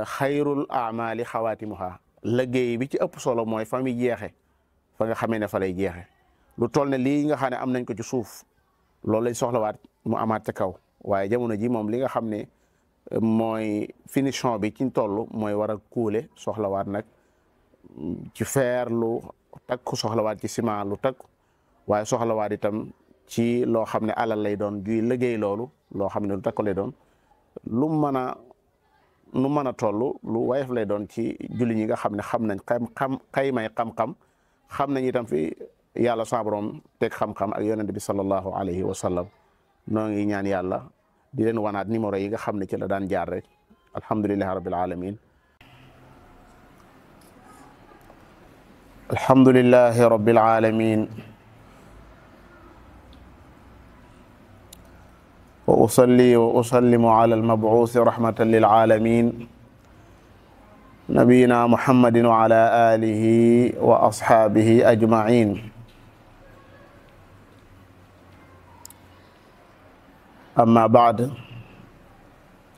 xayrul amali xawaatimuha liggéey bi ci ëpp solo mooy fa muy jeexe fa nga xamee ne fa lay jeexe lu toll ne lii nga xam ne am nañ ko ci suuf loolu lañ soxlawaat mu amaat ca kaw waaye jamono ji moom li nga xam ne mooy finition bi ci toll mooy war a kuule soxlawaat nag ci fer lu takku soxlawaat ci ciment lu takku waaye soxlawaat itam ci loo xam ne alal lay doon juy liggéey loolu loo xam ne lu takku lay doon lu mën a toll lu wayef lay doon ci julli ñi nga xam ne xam nañ xaymay xam-xam xam nañ itam fi yàlla sa borom teg xam-xam ak yonent bi sallallahu alayhi wa sallam noo ngi ñaan yàlla di leen wanaat numéro yi nga xam ne ci la daan jaar rek alhamdulillahi rabbil alamin alhamdulillahi rabbil alamin wa usalli wa usallimu ala almabuusi rahmatan lil alamin nabiyina muhammadin wa ala alihi wa ashaabihi ajmain amma baad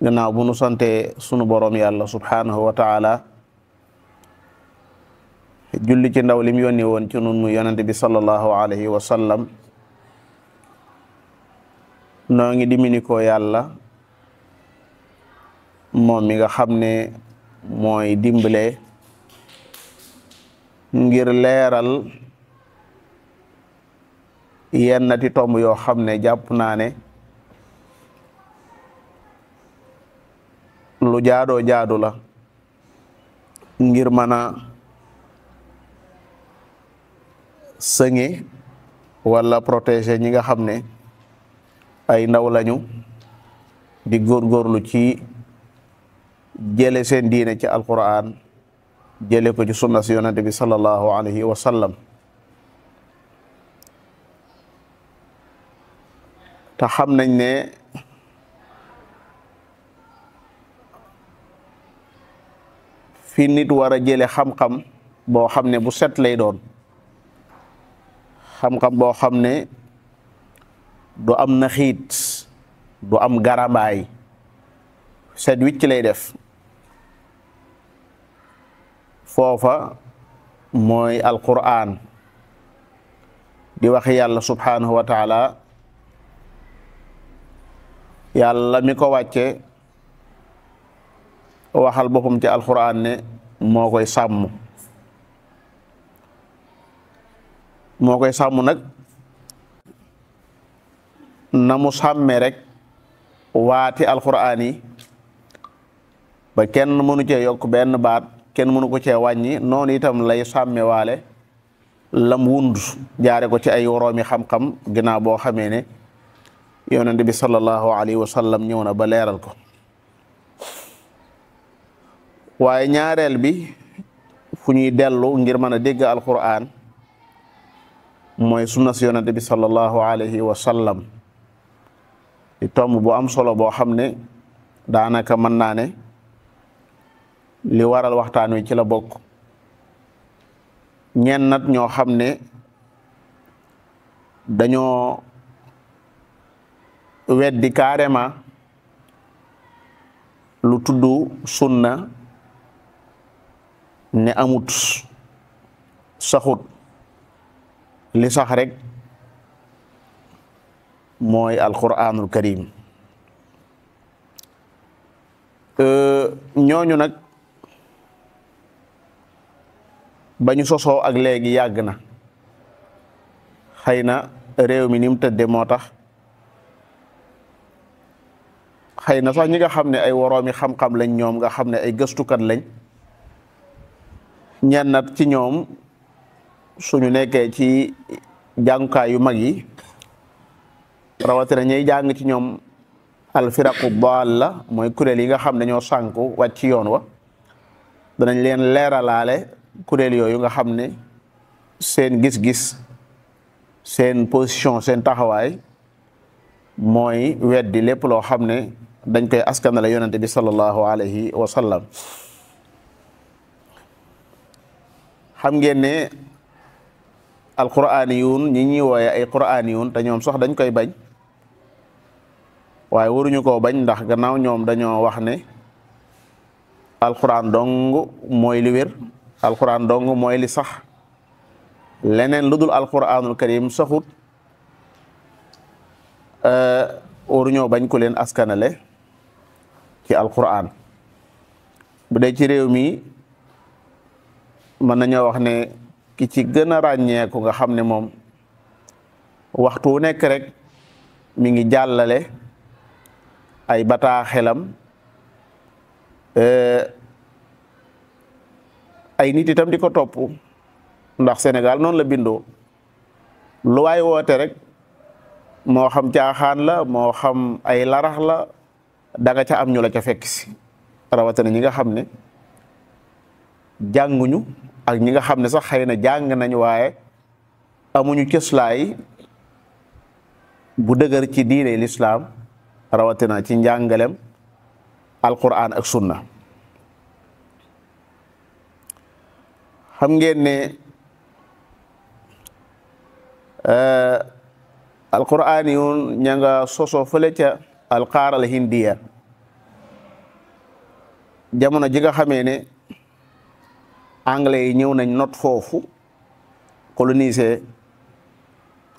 gannaaw bu nu sante sunu boroom yàlla subhanahu wa taala julli ci ndaw lim yónni woon ci nun mu yonente bi sallallahu alayhi wa sallam noo ngi dimini ko yàlla moom mi nga xam ne mooy dimbale ngir leeral yennati tomb yoo xam ne jàpp naa ne lu jaadoo jaadu la ngir mën a sëŋe wala protéger ñi nga xam ne ay ndaw lañu di góorgóorlu ci jële seen diine ci alquran jële ko ci sunna si yonente bi sallallahu alayhi wa sallam te xam nañ ne fi nit war a jële xam-xam boo xam ne bu set lay doon xam-xam boo xam ne du am naxiit du am garambaay set wicc lay def foofa mooy alquran di wax yàlla subhanahu wa taala yàlla mi ko wàcce waxal boppam ci alquran ne moo koy sàmm nag na mu sàmme rek waati alquran yi ba kenn mënu cee yokk benn baat kenn mënu ko cee wàññi noonu itam lay sàmme waale lam wund jaare ko ci ay woroomi xam-xam ginnaaw boo xamee ne yonent bi sallallahu alayhi wa sallam ñëw na ba leeral ko waaye ñaareel bi fu ñuy dellu ngir mën a dégg alquran mooy sunna si yonent bi sallallahu alayhi wa sallam di tomb bu am solo boo xam ne daanaka mën naa ne li waral waxtaan wi ci la bokk ñenn nat ñoo xam ne dañoo weddi carrément lu tudd sunna ne amut saxut li sax rek mooy alquranul karim ñooñu nag ba ñu sosoo ak léegi yàgg na xëy na réew mi ni mu tëdde moo tax xëy na sax ñi nga xam ne ay woroomi xam-xam lañ ñoom nga xam ne ay gëstukat lañ ñennat ci ñoom suñu nekkee ci jàngukaay yu mag yi rawatina ñuy jàng ci ñoom alfiraqu dalla mooy kuréel yi nga xam ne ñoo sànku wàcc ci yoon wa danañ leen leeralaale kuréel yooyu nga xam ne seen gis-gis seen position seen taxawaay mooy weddi lépp loo xam ne dañ koy askanale yonente bi sallallahu alayhi wa sallam xam ngeen ne alquraniyun ñi ñuy wooye ay quraniyun te ñoom sax dañ koy bañ waaye waruñu koo bañ ndax gannaaw ñoom dañoo wax ne alquran dong mooy li wér, alquran dong mooy li sax. leneen lu dul alquranul karim saxut waruñoo bañ ko leen askanale ci alquran. bu dee ci réew mi mën nañoo wax ne ki ci gën a ràññeeku nga xam ne moom waxtu wu nekk rek mi ngi jàllale ay bataaxelam ay nit itam di ko topp, ndax Sénégal noonu la bindoo. lu waay woote rek moo xam caaxaan la moo xam ay larax la danga ca am ñu la ca fekk si, rawatina ñi nga xam ne jànguñu ak ñi nga xam ne sax xëy na jàng nañ waaye amuñu cëslaay bu dëgër ci diine lislaam, rawatina ci njàngalem alquran ak sunna. xam ngeen ne alquran yu ña nga soso fële ca alqaara al hindiya, jamono ji nga xamee ne anglais yi ñëw nañ not foofu colonisé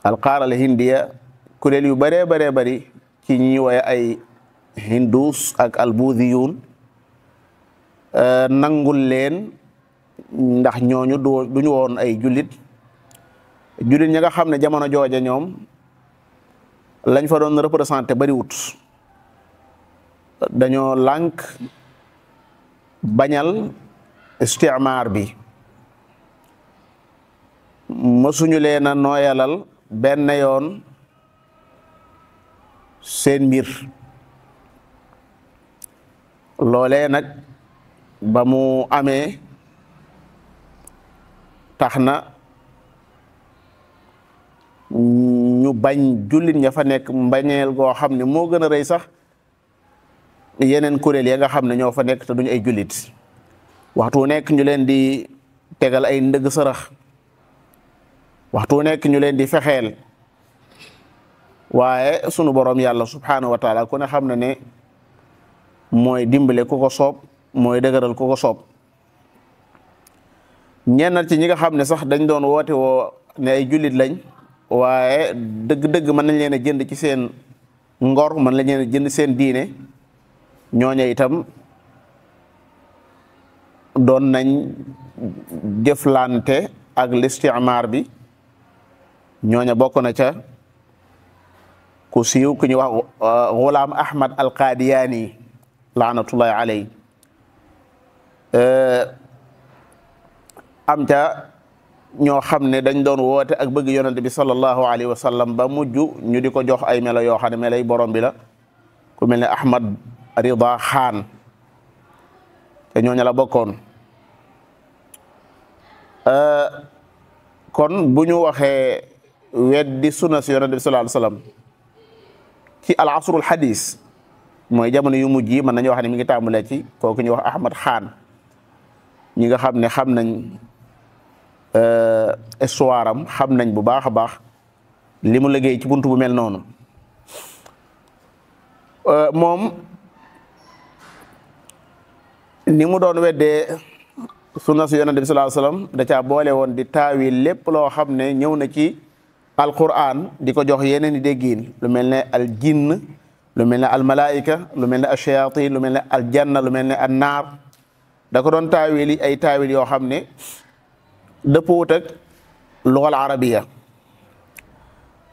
alqaara al hindiya. kuréel yu baree baree bari ci ñi woye ay hindus ak albudiyun nangul leen, ndax ñooñu duñu woon ay jullit ñi nga xam ne jamono jooja ñoom lañ fa doon représenté bari wut, dañoo lànk bañal istimaar bi, mësuñu leen a nooyalal benn yoon seen mbir. loolee nag ba mu amee tax na ñu bañ jullit ña fa nekk mbañeel goo xam ne moo gën a rëy sax yeneen kuréel ya nga xam ne ñoo fa nekk te duñu ay jullit. waxtu nekk ñu leen di tegal ay ndëgg sërëx, waxtu nekk ñu leen di fexeel. waaye sunu borom yàlla subhanahu wa taala ku ne xam na ne mooy dimbale ku ko soob, mooy dëgëral ku ko soob. ñenn ci ñi nga xam ne sax dañ doon woote woo ne ay jullit lañ, waaye dëgg-dëgg mën nañ leen a jënd ci seen ngor, mën nañ leen a jënd seen diine, ñooña itam doon nañ jëflante ak listimaar bi. ñooña bokk na ca ku siiw ku ñu wax Ghulam Ahmad al-Qadiani laanatullahi alayhi. am ca ñoo xam ne dañ doon woote ak bëgg yonent bi sallallahu alayhi wa sallam ba mujj ñu di ko jox ay melo yoo xam ne melay borom bi la, ku mel ne Ahmad Rida Khan, te ñooñu la bokkoon. kon bu ñu waxee weddi sunna si yonent bi sallallahu alayhi wa sallam ci al asrul hadis, mooy jamono yu mujj yi, mën nañu wax ne mi ngi tàmbalee ci kooku ñu wax Ahmad Khan. ñi nga xam ne xam nañ histoire am xam nañ bu baax a baax li mu liggéey ci buntu bu mel noonu. moom ni mu doon weddee sunna su yonent bi sallallahu alayhi wasallam da caa boole woon di taawil lépp loo xam ne ñëw na ci alquran di ko jox yeneen i déggiin, lu mel ne al jinn, lu mel ne al malaika, lu mel ne al shayatin, lu mel ne al janna, lu mel ne an naar. da ko doon taawil ay taawil yoo xam ne dëppoowut ak lugal arabiya.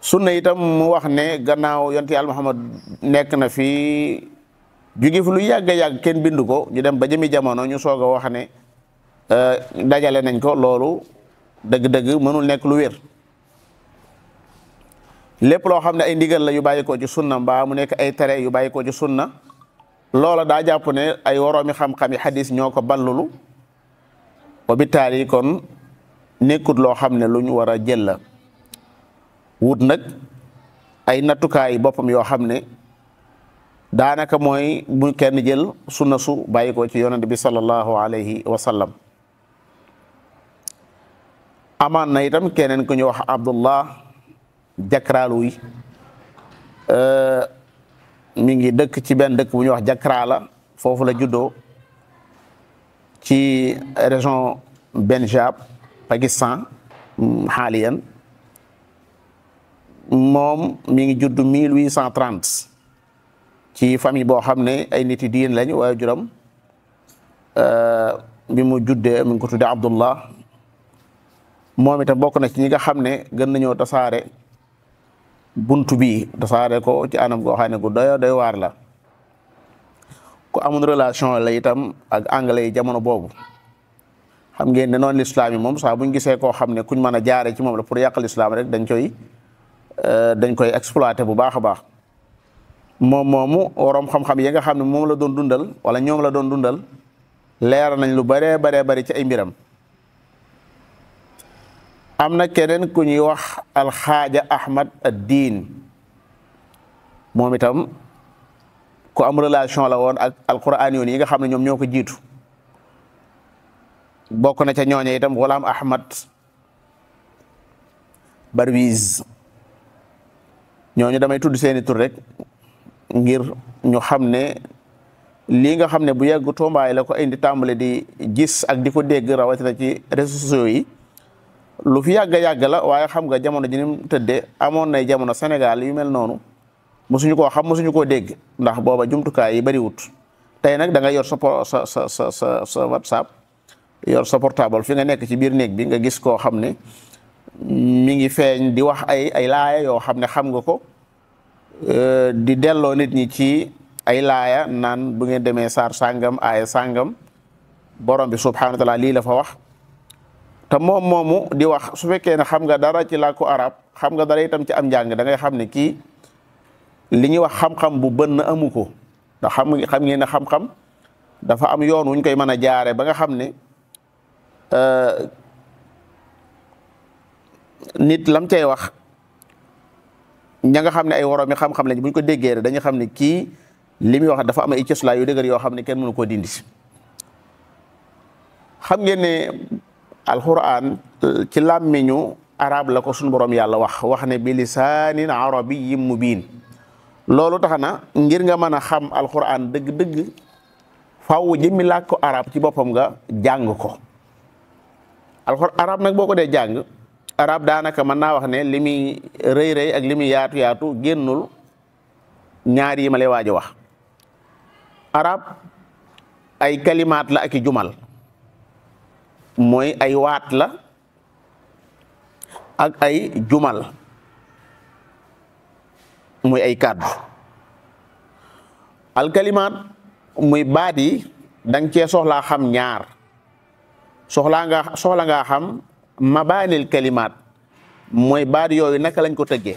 sunna itam mu wax ne gannaaw yonent Yàlla Muhammad nekk na fi jóge fi lu yàgg yàgg kenn bindu ko, ñu dem ba jëmi jamono ñu soog a wax ne dajale nañ ko. loolu dëgg-dëgg mënul nekk lu wér. lépp loo xam ne ay ndigal la yu bàyyi ko ci sunna, mbaa mu nekk ay tere yu bàyyi ko ci sunna, loola daa jàpp ne ay woroomi xam-xam yi xadis ñoo ko ballulu, wa bitaali kon nekkut loo xam ne lu ñu war a jël la. wut nag ay nattukaay boppam yoo xam ne daanaka mooy bu kenn jël sunna su bàyyi ko ci yonent bi sallallahu alayhi wa sallam. amaan na itam keneen ku ñu wax Abdullah Jakraaluy, mi ngi dëkk ci benn dëkk bu ñuy wax Jakraala, foofu la juddoo. ci région Pendjab Pakistan xaaliyan moom mi ngi judd 1830 ci famille boo xam ne ay nit yi diin lañ waaye juram bi mu juddee mi ngi ko tuddee Abdullah moom itam bokk na ci ñi nga xam ne gën nañoo tasaare buntu bi tasaare ko ci anam goo xam ne gu doy waar la ku amul relation la itam ak anglais yi jamono boobu xam ngeen ne noonu lislaam yi moom saa buñ gisee koo xam ne kuñ mën a jaare ci moom la pour yàqal islam rek dañ koy exploiter bu baax a baax moom moomu waroom xam-xam yi nga xam ne moom la doon dundal wala ñoom la doon dundal leer nañ lu baree bari ci ay mbiram. am na keneen ku ñuy wax alxaaja Ahmad ad-Diin moom itam ku am relation la woon ak alquran yoon yi nga xam ne ñoom ñoo ko jiitu bokk na ca ñooñe itam Ghulam Ahmad Barwiz ñooñu damay tudd seeni tur rek ngir ñu xam ne lii nga xam ne bu yegg tombaay la ko indi tàmbale di gis ak di ko dégg rawatina ci réseaux sociaux yi lu fi yàgg la waaye xam nga jamono ji ni mu tëddee amoon nay jamono Sénégal yu mel noonu mosuñu koo xam mosuñu koo dégg ndax booba jumtukaay yi bari wut tey nag da nga yor sa WhatsApp yor sa portable fi nga nekk ci biir néeg bi nga gis koo xam ne mi ngi feeñ di wax ay laaya yoo xam ne xam nga ko di delloo nit ñi ci ay laaya naan bu ngeen demee saar sàngam aaya sàngam borom bi subhanahu wa taala lii la fa wax te moom moomu di wax su fekkee ne xam nga dara ci làkku arab xam nga dara itam ci am njàng da ngay xam ne kii li ñuy wax xam-xam bu bënn amu ko ndax xam ngeen ne xam-xam dafa am yoon wuñ koy mën a jaare ba nga xam ne nit lam cay wax ña nga xam ne ay woroomi xam-xam lañ buñ ko déggee rek dañu xam ne kii li muy wax dafa am ay cëslaay yu dëgër yoo xam ne kenn mënu koo dindi xam ngeen ne alquran ci làmmiñu arab la ko suñu borom yàlla wax ne bi lisaanin arabiyyin mubiin loolu tax na ngir nga mën a xam alquran dëgg-dëgg faaw jëmmi làkk ko arab ci boppam nga jàng ko alquran arab nag boo ko dee jàng arab daanaka mën naa wax ne li muy rëy ak li muy yaatu génnul ñaar yi ma lay waaj a wax arab ay kalimaat la ak i jumal mooy ay waat la ak ay jumal muy ay kàddu alkalimaat muy baat yi danga cee soxlaa xam ñaar soxla nga xam mabaanil kalimaat mooy baat yooyu naka lañ ko tëggee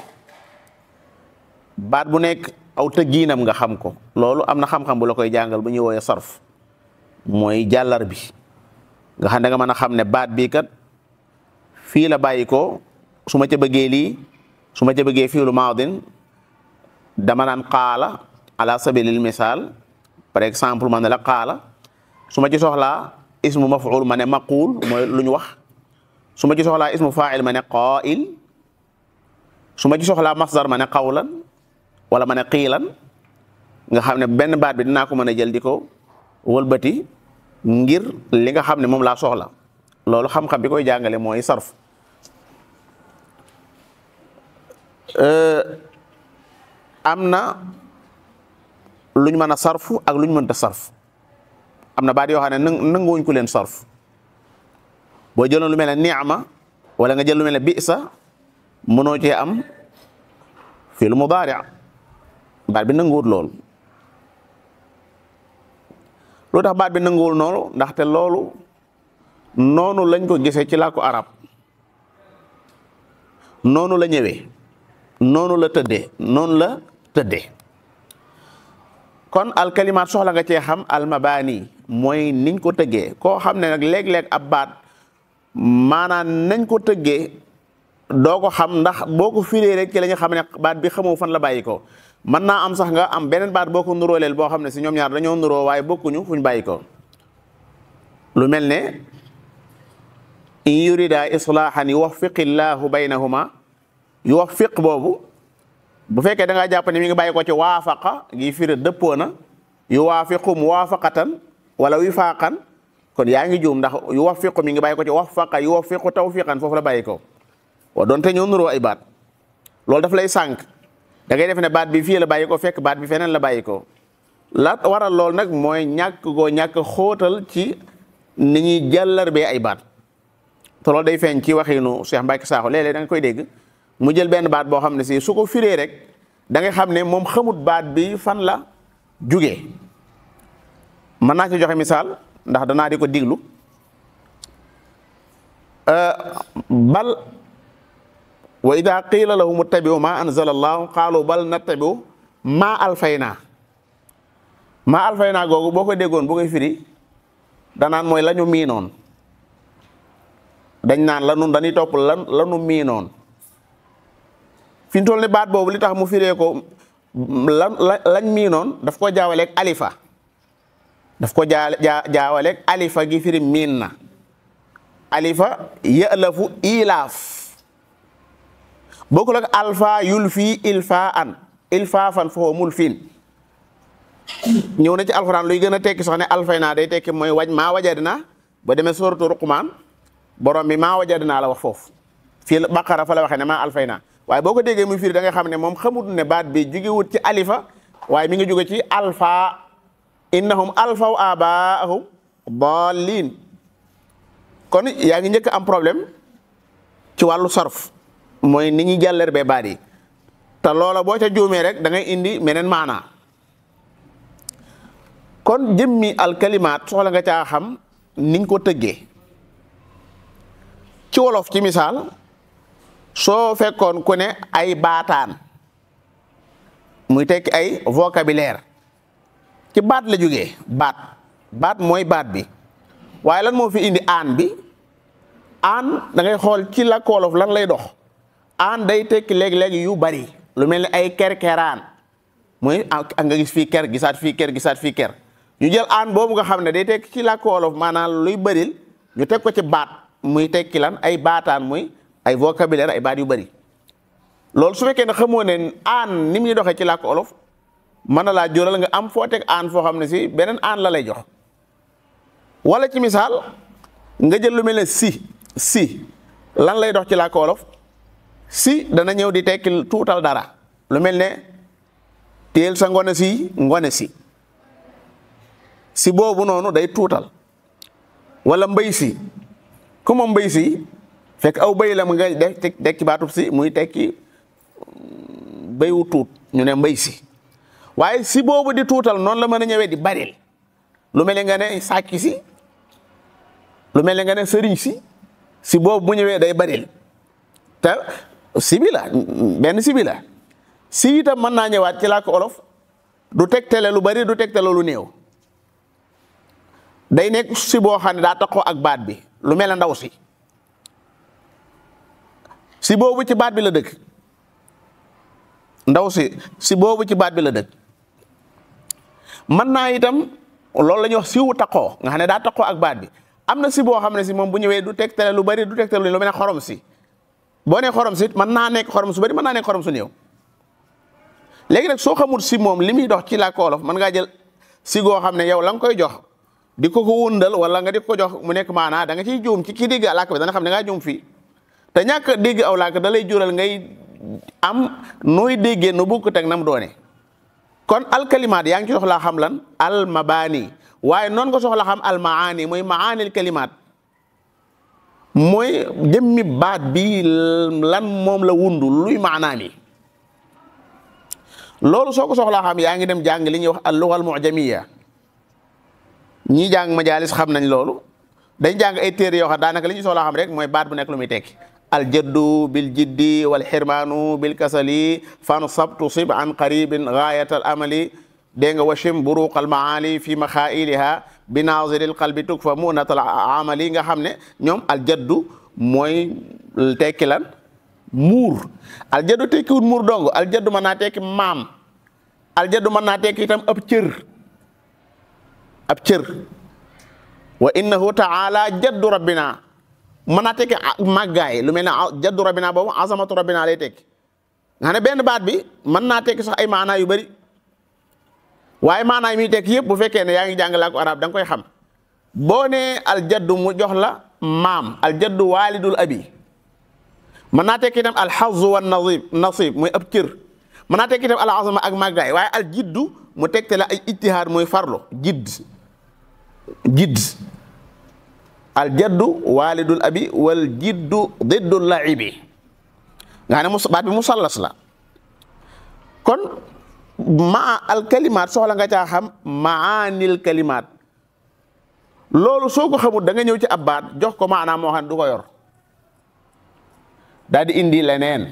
baat bu nekk aw tëggiinam nga xam ko loolu am na xam-xam bu la koy jàngal bu ñuy wooyee sarf mooy jàllar bi nga xam ne nga mën a xam ne baat bii kat fii la bàyyi ko su ma ca bëggee lii su ma ca bëggee fiilu maadin dama naan qaala ala sabilil misaal par exemple ma ne la qaala su ma ci soxlaa ismu maf'ul ma ne maquul mooy lu ñu wax su ma ci soxlaa ismu fa'il ma ne qaa'il su ma ci soxlaa masdar ma ne qawlan wala ma ne qiilan nga xam ne benn baat bi dinaa ko mën a jël di ko wëlbati ngir li nga xam ne moom laa soxla loolu xam-xam bi koy jàngale mooy sarf am na luñ mën a sarf ak luñ mënta sarf am na baat yoo xam ne nanguwuñ ko leen sarf boo jëloon lu mel ne ni'ma wala nga jël lu mel ne bi'sa mënoo cee am fi'l mudaari' baat bi nanguwul loolu lu tax baat bi nanguwul noonu ndaxte loolu noonu lañ ko gisee ci làkku arab noonu la ñëwee noonu la tëddee kon alkalimaat soxla nga cee xam almabaani mooy niñ ko tëggee koo xam ne nag léeg-léeg ab baat maanaam nañ ko tëggee doo ko xam ndax boo ko firee rek ci la ñu xam ne baat bi xamoo fan la bàyyi ko mën naa am sax nga am beneen baat boo ko nuróoleel boo xam ne si ñoom ñaar dañoo nuroo waaye bokkuñu fuñ bàyyi ko lu mel ne in yurida islaahan yuwaffiqillaahu baynahuma yuwaffiq boobu bu fekkee da ngaa jàpp ne mi ngi bàyyi ko ci waafaqa gi firi dëppoo na yuwaafiqu muwaafaqatan wala wifaaqan kon yaa ngi juum ndax yuwaffiqu mi ngi bàyyi ko ci waffaqa yuwaffiqu tawfiqan foofu la bàyyi ko wa doonte ñoo nuroo ay baat loolu daf lay sànq da ngay def ne baat bi fii la bàyyi ko fekk baat bi feneen la bàyyi ko la waral lool nag mooy ñàkk xóotal ci ni ñuy jàllarbee ay baat te loolu day feeñ ci waxinu Cheikh Mbacke Sakho léeg-léeg da nga koy dégg mu jël benn baat boo xam ne si su ko firee rek da ngay xam ne moom xamut baat bi fan la jugee mën naa ci joxe misaal ndax danaa di ko diglu bal wa ida qiila lahum ittabi'u ma anzala allahu qaalu bal nattabi'u ma alfayna googu boo ko déggoon boo koy firi danaan mooy la ñu miinoon dañ naan la nun dañuy topp la ñu miinoon fi ñu toll ni baat boobu li tax mu firee ko lañ miinoon daf ko jaawaleeg alifa daf ko jaawaleeg alifa gi firi miin na alifa ya'lafu ilaaf bokkul ak alfa yulfi ilfaan ilfaafan foo mul fiin ñëw na ci alxuraan luy gën a tekki sax ne alfayna day tekki mooy maa wajadna ba demee suuratu Luqmaan borom bi maa wajadna la wax foofu fii Baqara fa la waxee ne maa alfayna waaye boo ko déggee muy firi da nga xam ne moom xamut ne baat bi jógewut ci alifa waaye mi ngi jóge ci alfa innahum alfaw abaahum dallin kon yaa ngi njëkk am problème ci wàllu sarf mooy ni ñuy jàllar bee baat yi te loola boo ca juumee rek da ngay indi meneen maanaa kon jëmmi alkalimaat soxla nga caa xam niñ ko tëggee ci wolof ci misaal soo fekkoon ku ne ay baataan muy tekki ay vocabulaire ci baat la jógee baat mooy baat bi waaye lan moo fi indi aan bi aan da ngay xool ci làkk wolof lan lay dox aan day tekki léegi-léegi yu bari lu mel ni ay kerkeraan muy nga gis fii ker gisaat fii ker gisaat fii ker ñu jël aan boobu nga xam ne day tekki ci làkk wolof maanaam luy bëril ñu teg ko ci baat muy tekki lan ay baataan muy ay vocabulaire ay baat yu bari loolu su fekkee ne xamoo ne aan ni muy doxee ci làkk wolof mën na laa jural nga am foo teg aan foo xam ne si beneen aan la lay jox wala ci misaal nga jël lu mel ne si lan lay dox ci làkk wolof si dana ñëw di tekki tuutal dara lu mel ne téel sa ngone si boobu noonu day tuutal wala mbay si ku moom mbay si fekk aw bay la mu nga def teg ci baatub si muy tekki bay wu tuut ñu ne mbay si waaye si boobu di tuutal noonu la mën a ñëwee di baril lu mel ne nga ne sàcc si lu mel ne nga ne sëriñ si boobu bu ñëwee day baril te si bi la benn si bi la si itam mën naa ñëwaat ci làkk olof du tegtale lu bari du tegtale lu néew day nekk si boo xam ne daa taxoo ak baat bi lu mel ne ndaw si boobu ci baat bi la dëkk ndaw si boobu ci baat bi la dëkk mën naa itam loolu la ñuy wax siwu taxoo nga xam ne daa taxoo ak baat bi am na si boo xam ne si moom bu ñëwee du tegtale lu bari du tegtale lu mel ne xorom si boo nee xorom si mën naa nekk xorom su bari mën naa nekk xorom su néew léegi nag soo xamul si moom li muy dox ci làkk wolof mën ngaa jël si goo xam ne yow la nga koy jox di ko wundal wala nga di ko jox mu nekk maanaa da nga ciy juum ci kii dégg làkk bi dana xam ne ngaa juum fii te ñàkk dégg aw làkk da lay jural ngay am nooy déggee nu bukk teg nam doone kon alkalimaat yaa ngi ci soxlaa xam lan al mabaani waaye noonu nga soxla xam al maani mooy maanil kalimaat mooy jëmmi baat bi lan moom la wundu luy maanaa mi loolu soo ko soxlaa xam yaa ngi dem jàng li ñuy wax al lugha al mu'jamiyya ñii jàng majaalis xam nañ loolu dañ jàng ay téere yoo xam daanaka li ñu soxlaa xam rek mooy baat bu nekk lu muy tekki al jaddu bil jiddi wal xirmaanu bil kasali fan sabtu sib an qaribin gaayat al amali dégg nga washim buruq al maali fi maxailiha bi naaziril qalbi tukfa munat al amali nga xam ne ñoom al jaddu mooy tekki lan muur al jaddu tekkiwul muur dong al jaddu mën naa tekki maam al jaddu mën naa tekki itam ab cër wa innahu taala jaddu rabbina mën naa tekki màggaay lu mel ne jaddu rabbina boobu azamatu rabbina lay tekki nga xam ne benn baat bi mën naa tekki sax ay maanaa yu bari waaye maanaa yi muy tekki yëpp bu fekkee ne yaa ngi jàng làkku arab da nga koy xam boo nee aljaddu mu jox la maam aljaddu waalidul abi mën naa tekki itam alxazu wa nasib muy ab cër mën naa tekki itam al azama ak màggaay waaye aljiddu mu tegte la ay ijtihaad muy farlu jidd aljaddu waalidul abi wal jiddu diddul laibi nga xam ne baat bi musallas la kon maa al kalimaat soxla nga caa xam maanil kalimaat loolu soo ko xamul da nga ñëw ci ab baat jox ko maanaam moo xam ne du ko yor daal di indi leneen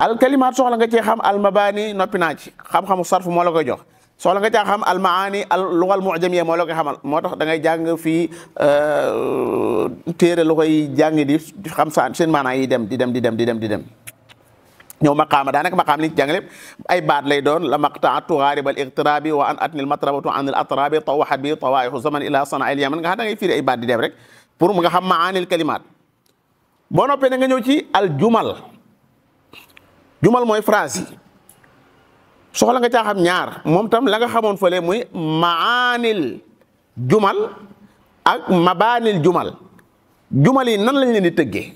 al kalimaat soxla nga cee xam al mabaani noppi naa ci xam-xamu sarf moo la koy jox soxla nga caa xam al maani al lugal mujamiyya moo la koy xamal moo tax da ngay jàng fii téere lu koy jàng di xam seen maanaa yi di dem ñëw maqaama daanaka maqaam li ñu jàng lépp ay baat lay doon la maqtaatu gharib al iqtirabi wa an atnil matrabatu an al atrabi tawaxat bi tawaihu zaman ila sana al yaman nga xam da ngay firi ay baat di dem rek pour mu nga xam maanil kalimaat boo noppee na nga ñëw ci al jumal mooy phrase yi soxla nga caa xam ñaar moom tam la nga xamoon fële muy maanil jumal ak mabaanil jumal yi nan lañ leen di tëggee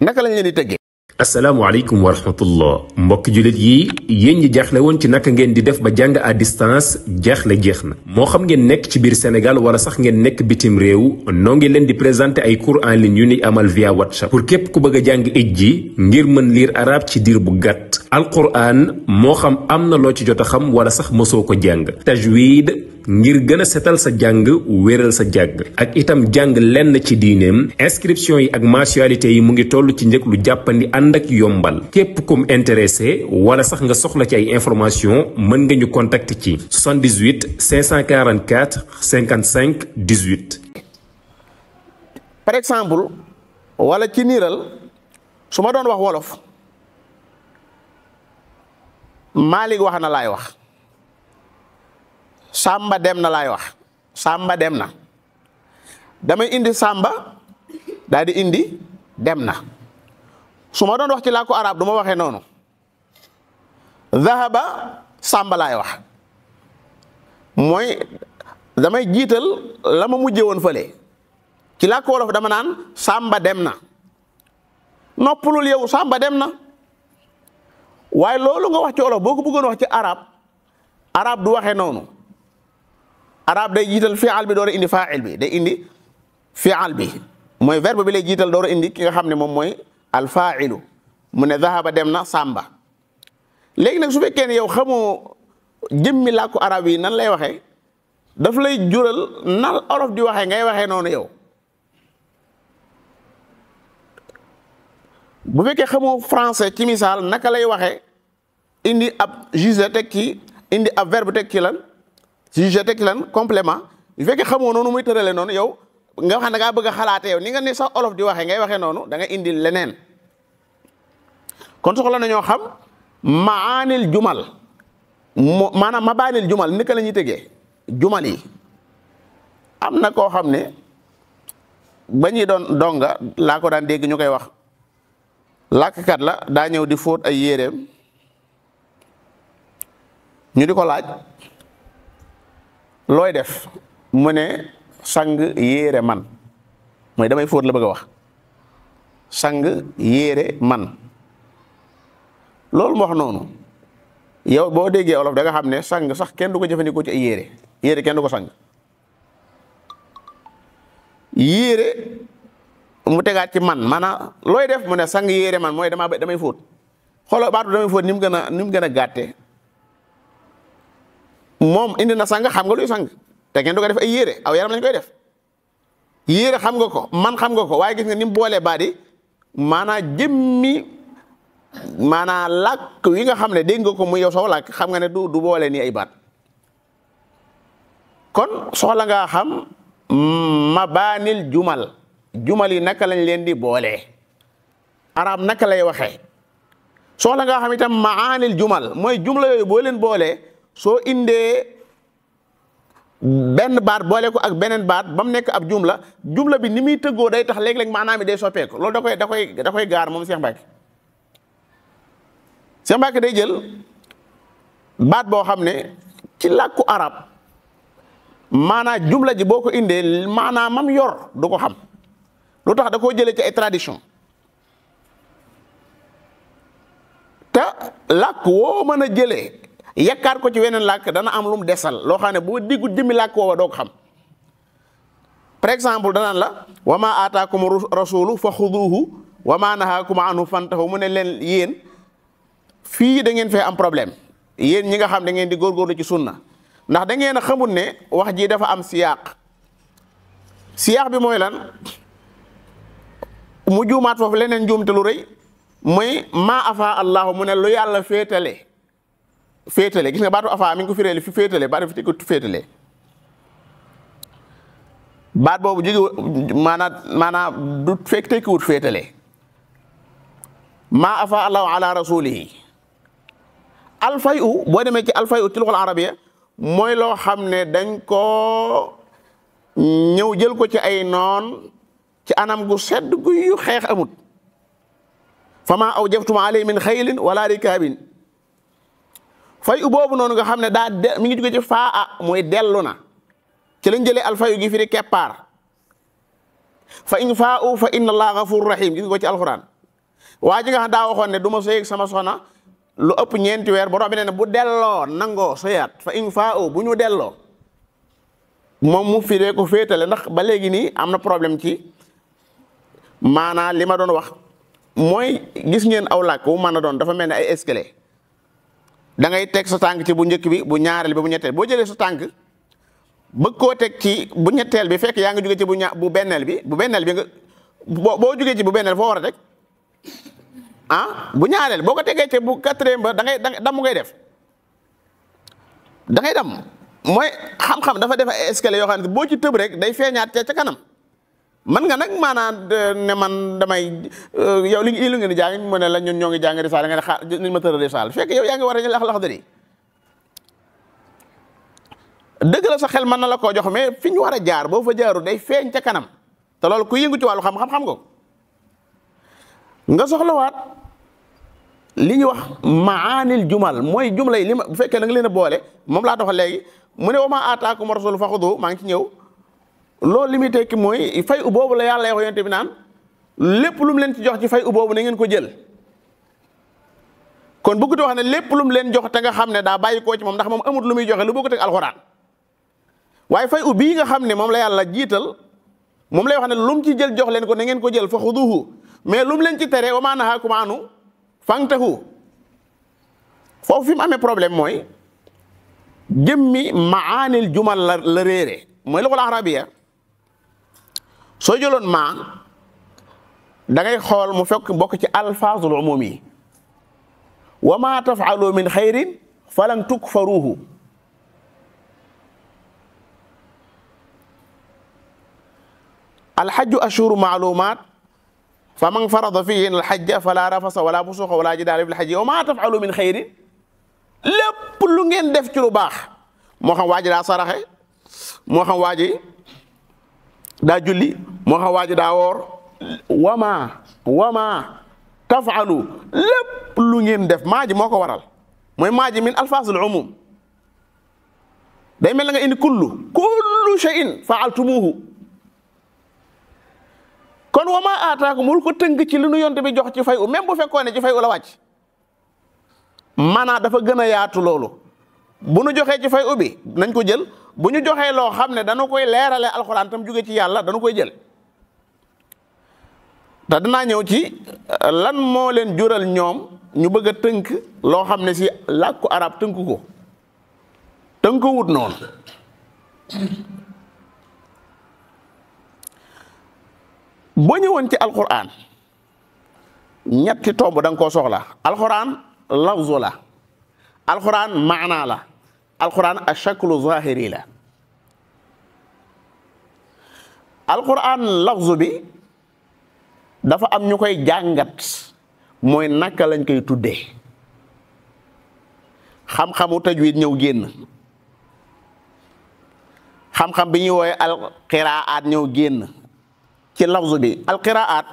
naka lañ leen di tëggee. asalaamaaleykum wa rahmatullah mbokki jullit yi yéen ñi jaaxle woon ci naka ngeen di def ba jàng à distance jaaxle jeex na moo xam ngeen nekk ci biir Sénégal wala sax ngeen nekk bitim réew noo ngi leen di présenter ay cours en ligne yu ni amal via WhatsApp pour képp ku bëgg a jàng ji ngir mën lire arabe ci diir bu gàtt alquran moo xam am na loo ci jot a xam wala sax mosoo ko jàng tajwid ngir gën a setal sa jàng wéral sa jàng ak itam jàng lenn ci diineem inscription yi ak mensualité yi mu ngi toll ci njëg lu jàppandi ànd ak yombal képp kum intéressé wala sax nga soxla ci ay information mën nga ñu contacter ci 78 544 55 18. par exemple wala ci niiral su ma doon wax wolof Malick wax na laay wax Samba dem na laay wax Samba dem na damay indi Samba daal di indi dem na su ma doon wax ci làkku arab du ma waxee noonu zahaba Samba laay wax mooy damay jiital la ma mujje woon fële ci làkku wolof dama naan Samba dem na noppalul yow Samba dem na waaye loolu nga wax ci wolof boo ko bëggoon wax ci arab du waxee noonu arab day jiital fi'al bi door a indi fa'il bi day indi fi'al bi mooy verbe bi lay jiital door a indi ki nga xam ne moom mooy al fa'ilu mu ne zahaba dem na Samba léegi nag su fekkee ne yow xamoo jëmmi làkku arab yi nan lay waxee daf lay jural nan olof di waxee ngay waxee noonu yow bu fekkee xamoo français ci misaal naka lay waxee indi ab juge teg ci indi ab verbe teg ci lan juge teg ci lan complément bu fekkee xamoo noonu muy tërale noonu yow nga xam ne da ngaa bëgg a xalaate yow ni nga ne sax olof di waxee ngay waxee noonu da nga indi leneen kon soxla nañoo xam maanil jumal maanaam mabaanil jumal naka la ñuy tegee jumal yi am na koo xam ne ba ñuy doon donga laa ko daan dégg ñu koy wax làkkat la daa ñëw di fóot ay yéreem ñu di ko laaj looy def mu ne sang yére man mooy damay fóot la bëgg a wax sang yére man loolu moo wax noonu yow boo déggee olof da nga xam ne sang sax kenn du ko jëfandikoo ci ay yére kenn du ko sang yére mu tegaat ci man maanaam looy def mu ne sang yére man mooy damay fóot xoolal baatu damay fóot ni mu gën a gàtte moom indi na sang xam nga luy sang te kenn du ko def ay yére aw yaram lañ koy def yére xam nga ko man xam nga ko waaye gis nga ni mu boolee baat yi maanaam jëmmi maanaam làkk wi nga xam ne dégg nga ko muy yow soo làkk xam nga ne du boole nii ay baat kon soxla ngaa xam mabaanil jumal yi naka lañ leen di boolee arab naka lay waxee soxla ngaa xam itam maanil jumal mooy jumla yooyu boo leen boolee soo indee benn baat boole ko ak beneen baat ba mu nekk ab jumla bi ni muy tëggoo day tax léeg-léeg maanaam mi day soppeeku loolu da koy gaar moom Cheikh Mbacke day jël baat boo xam ne ci làkku arab maanaa jumla ji boo ko indee maanaa mam yor du ko xam lu tax da koo jëlee ci ay tradition te làkk woo mën a jëlee yakkaat ko ci weneen làkk dana am lu mu desal loo xam ne boo diggu jëmmi làkk woowa doo ko xam par exemple danaan la wa ma aataakum rasulu fa xuduuhu wa ma nahaakum anhu fantahu mu ne leen yéen fii da ngeen fee am problème yéen ñi nga xam da ngeen di góorgóorlu ci sunna ndax da ngeen a xamul ne wax ji dafa am siyaaq bi mooy lan mu juumaat foofu leneen juumte lu rëy mooy maa afa allahu mu ne lu yàlla féetale gis nga baatu afa mi ngi ko firéeli fi féetale baatu fi ko féetale baat boobu jóge maanaam du fekk tekkiwut féetale maa afa allahu ala rasulihi alfay u boo demee ci alfay u ci luxal arabiya mooy loo xam ne dañ ko ñëw jël ko ci ay noon ci anam gu sedd gu yu xeex amut fa maa aw jaftum alay min xaylin wala rikaabin fay u boobu noonu nga xam ne mi ngi jóge ci faa a mooy dellu na ci lañ jëlee alfayu gi firi keppaar fa in faa u fa inna allaha gafur rahim gis nga ko ci alquran waa ji nga xam daa waxoon ne du ma sëy sama soxna lu ëpp ñeenti weer borom bi ne bu delloo nangoo sëyaat fa in faa u bu ñu delloo moom mu firee ko féetale ndax ba léegi nii am na problème ci maanaa li ma doon wax mooy gis ngeen aw làkk wu mën a doon dafa mel ne ay escalier da ngay teg sa tànk ci bu njëkk bi bu ñaareel bi bu ñetteel boo jëlee sa tànk bëgg koo teg ci bu ñetteel bi fekk yaa ngi jóge ci bu benneel bi nga boo jógee ci bu benneel foo war a teg bu ñaareel boo ko tegee ci bu quatrième ba da ngay damm ngay def da ngay damm mooy xam-xam dafa def ay escalier yoo xam ne boo ci tëb rek day feeñaat ca kanam man nga nag maanaam ne man damay yow li ngeen di jàng mu ne la ñun ñoo ngi jàng risaala nga ne xaar ni ma tëral risaala fekk yow yaa ngi war a lax dari dëgg la sa xel mën na la koo jox mais fi ñu war a jaar boo fa jaaru day feeñ ca kanam te loolu ku yëngu ci wàllu xam-xam nga soxlawaat li ñuy wax maanil jumal mooy jumla yi li ma bu fekkee da nga leen a boole moom laa doxal léegi mu ne wa maa aataakum rasul fa xudu maa ngi ci ñëw loolu li muy tekki mooy fay u boobu la yàlla wax yonent bi naan lépp lu mu leen ci jox ci fay u boobu na ngeen ko jël kon bëgg wax ne lépp lu mu leen jox te nga xam ne daa bàyyi koo ci moom ndax moom amut lu muy joxe lu bëgg teg alxuraan waaye fay u bii nga xam ne moom la yàlla jiital moom lay wax ne lu mu ci jël jox leen ko na ngeen ko jël fa xuduhu mais lu mu leen ci tere wa maa nahaakum anhu fantahu foofu fi mu amee problème mooy jëmmi maanil jumal la réere mooy luxul arabiya soo jëloon maa da ngay xool mu fekk bokk ci alfaazul umum yi wa ma tafaalu min xayrin falan tukfaruhu alxajju ashhuru maalumaat fa man farada fiihinna alxajja fala rafasa wala fusuqa wala jidaala fil xajji wa ma tafaalu min xayrin lépp lu ngeen def ci lu baax moo xam waa ji daa saraxe moo xam waa ji daa julli moo xam waa ji daa woor wama tafaalu lépp lu ngeen def maa ji moo ko waral mooy maa ji min alfaasul umum day mel na nga indi kullu shay'in faaltumuhu kon wama aataakum mul ko tënk ci li nu yonte bi jox ci fay u même bu fekkoon ne ci fay u la wàcc maanaa dafa gën a yaatu loolu bu nu joxee ci fay u bi nañ ko jël bu ñu joxee loo xam ne dana koy leerale alxuraan tam jóge ci yàlla dana koy jël te danaa ñëw ci lan moo leen jural ñoom ñu bëgg a tënk loo xam ne si làkku arab tënk ko tënk wut noonu boo ñëwoon ci alxuraan ñetti tomb da nga koo soxla alxuraan lafzu la alxuraan maanaa la alxuraan ashaklu zahiri la alxuraan lafzu bi dafa am ñu koy jàngat mooy naka lañ koy tuddee xam-xamu tajwid ñëw génn xam-xam bi ñuy woowe alqiraat ñëw génn ci lafzu bi alqiraat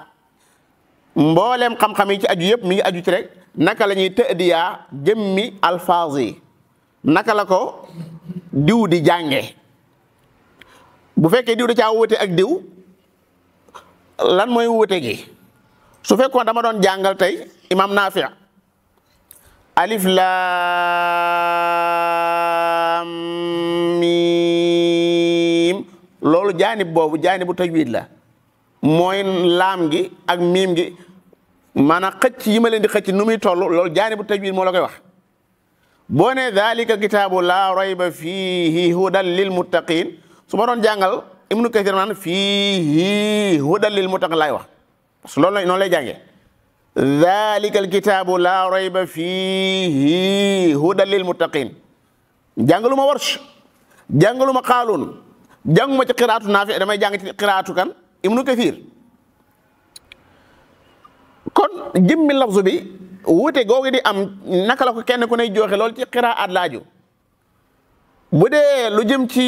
mbooleem xam-xam yi ci aju yëpp mi ngi aju ci rek naka la ñuy tëddiyaa jëmmi alfaaz yi naka la ko diw di jànge bu fekkee diw da caa wute ak diw lan mooy wute gi su fekkoon dama doon jàngal tey imam Naafi alif laam miim loolu jaanib boobu jaanibu tajwid la mooy laam gi ak miim gi maanaam xëcc yi ma leen di xëcc nu muy toll loolu jaanibu tajwid moo la koy wax boo ne dalika kitaabu laa rayba fiihi hudan lil muttaqin su ma doon jàngal Ibnu Kathir naan fiihi hudan lil muttaqin laay wax parce que loolu la noonu lay jàngee dalika alkitaabu laa rayba fiihi hudan lil muttaqin jàngaluma Warsh jàngaluma Qaaluun jànguma ci qiraatu Naafi damay jàng ci qiraatu kan Ibnu Kathir kon jëmmi lafzu bi wuute googu di am naka la ko kenn ku ne joxe loolu ci qiraat laaju bu dee lu jëm ci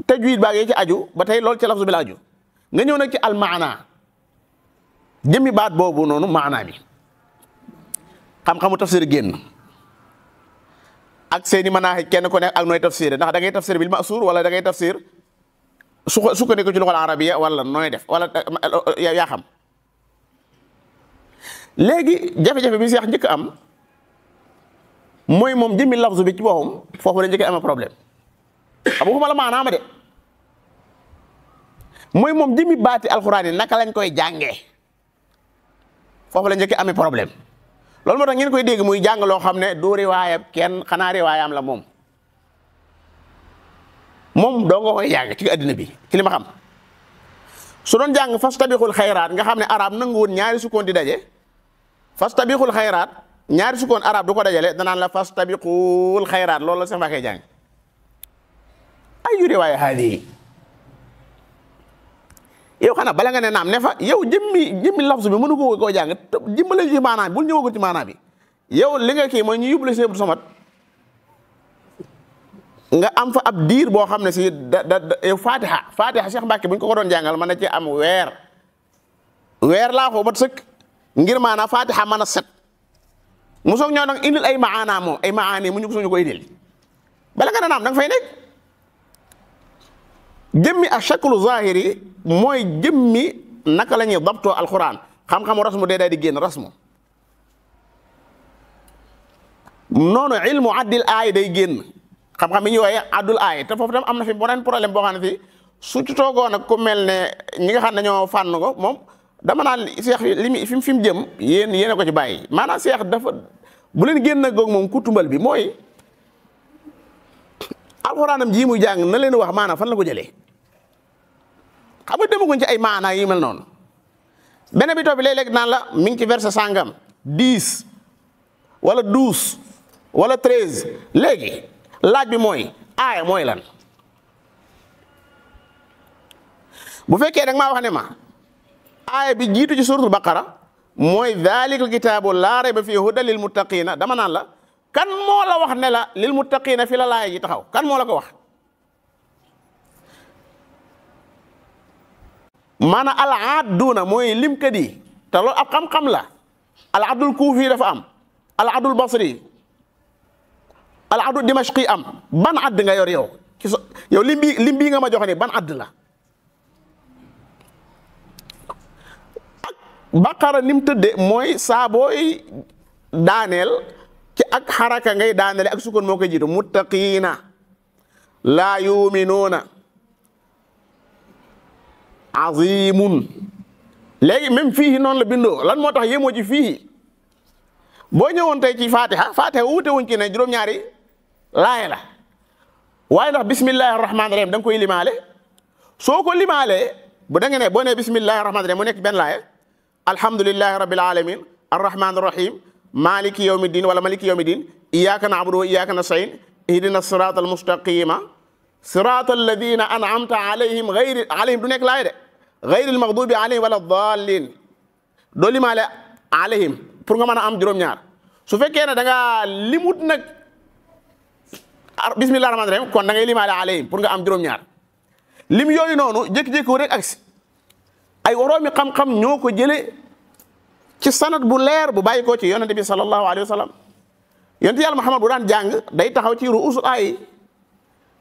tajwid baag yi ci aju ba tey loolu ci lafzu bi laaju nga ñëw nag ci al maana jëmmi baat boobu noonu maana bi xam-xamu tafsir génn ak seeni manaaxij kenn ku ne ak nooy tafsir ndax da ngay tafsir bil ma'suur wala da ngay tafsir sukkandiku ci luxal arabiya wala nooy def wala yaa xam léegi jafe-jafe bi seex njëkk am mooy moom jëmmi lafzu bi ci boppam foofu la njëkk am problème xam nga la maanaama de mooy moom jëmmi baati alxuraan yi naka lañ koy jàngee foofu la njëkk amee problème loolu moo tax ngeen koy dégg muy jàng loo xam ne du riwaayam kenn xanaa riwaayam la moom doo nga koy jàng ci addina bi ci li ma xam su doon jàng fastabiqul xayraat nga xam ne arab nanguwul ñaari sukkoon di daje fastabiqul xayraat ñaari sukkoon arab du ko dajale danaan la fastabiqul xayraat loolu la sax ma koy jàng ay yu riwaaya haadi yow xanaa bala nga ne naam ne fa yow jëmmi lafzu bi mënu ko koo jàng jëmbale ci maanaam bul ñëwagul ci maanaam bi yow li nga kii mooy ñu yóbbule si Abdou Samad nga am fa ab diir boo xam ne si yow fatiha Cheikh Mbacke bu ñu ko doon jàngal mën na ci am weer laa ko bat sëkk ngir maanaam fatiha mën a set mu soog ñëw nag indil ay maana moom ay maani mu ñu ko suñu ko indil bala nga ne naam da nga fay nekk jëmmi a shaklu zahiri mooy jëmmi naka la ñuy dabtoo alquran xam-xamu rasmu day daal di génn rasmu noonu ilmu addil aay day génn xam-xam yi ñu wooye addul aay te foofu tam am na fi beneen problème boo xam ne fi su ci toogoon nag ku mel ne ñi nga xam ne ñoo fànn ko moom dama naan seex li fi mu jëm yéen a ko ci bàyyi maanaam seex dafa bu leen génn goog moom ku tumbal bi mooy alxuraanam ji muy jàng na leen wax maanaam fan la ko jëlee xam nga demaguñ ci ay maanaa yi mel noonu benn bi toog bi léeg-léeg naan la mi ngi ci verset sangam 10 wala 12 wala 13 léegi laaj bi mooy aaya mooy lan bu fekkee da nga maa wax ne ma aaya bi jiitu ci suratul baqara mooy daalikal kitaabu laa rayba fiihi hudan lil muttaqiina dama naan la kan moo la wax ne la lil muttaqiina fi la laaya ji taxaw kan moo la ko wax maanaam al adduuna mooy limkat yi te loolu ab xam-xam la al adul kuufi dafa am al adul basri al adul dimashqi am ban add nga yor yow ci yow lim bii nga ma jox ni ban add la ak baqara ni mu tëdde mooy saa booy daaneel ci ak xaraka ngay daanele ak sukkoon moo koy jiitu muttaqiina laa yuminuuna azimun léegi même fii noonu la bindoo lan moo tax yéemoo ci fii boo ñëwoon tey ci fatiha wuute wuñ ci ne juróom-ñaari laaya la waaye ndax bismillahi rahmaani rahim da nga koy limaale soo ko limaalee bu da nga ne boo nee bismillahi rahmaani rahim mu nekk benn laaya alhamdulillahi rabbil alamin arrahmaani rahim maliki yawmi din wala maliki yawmi din iyyaka na'budu wa iyyaka nasta'in ihdina sirata almustaqima sirata alladina an'amta alayhim alayhim du nekk laaya de gayril maghdubi alayhim wala dallin doo limaale alayhim pour nga mën a am juróom-ñaar su fekkee ne da nga limut nag bismillah rahmaani rahim kon da ngay limaale alayhim pour nga am juróom-ñaar lim yooyu noonu jékki-jékki rek agsi ay woroomi xam-xam ñoo ko jële ci sanad bu leer bu bàyyi ko ci yonente bi sallallahu alayhi wa sallam yonente yàlla Muhammad bu daan jàng day taxaw ci ruusul aay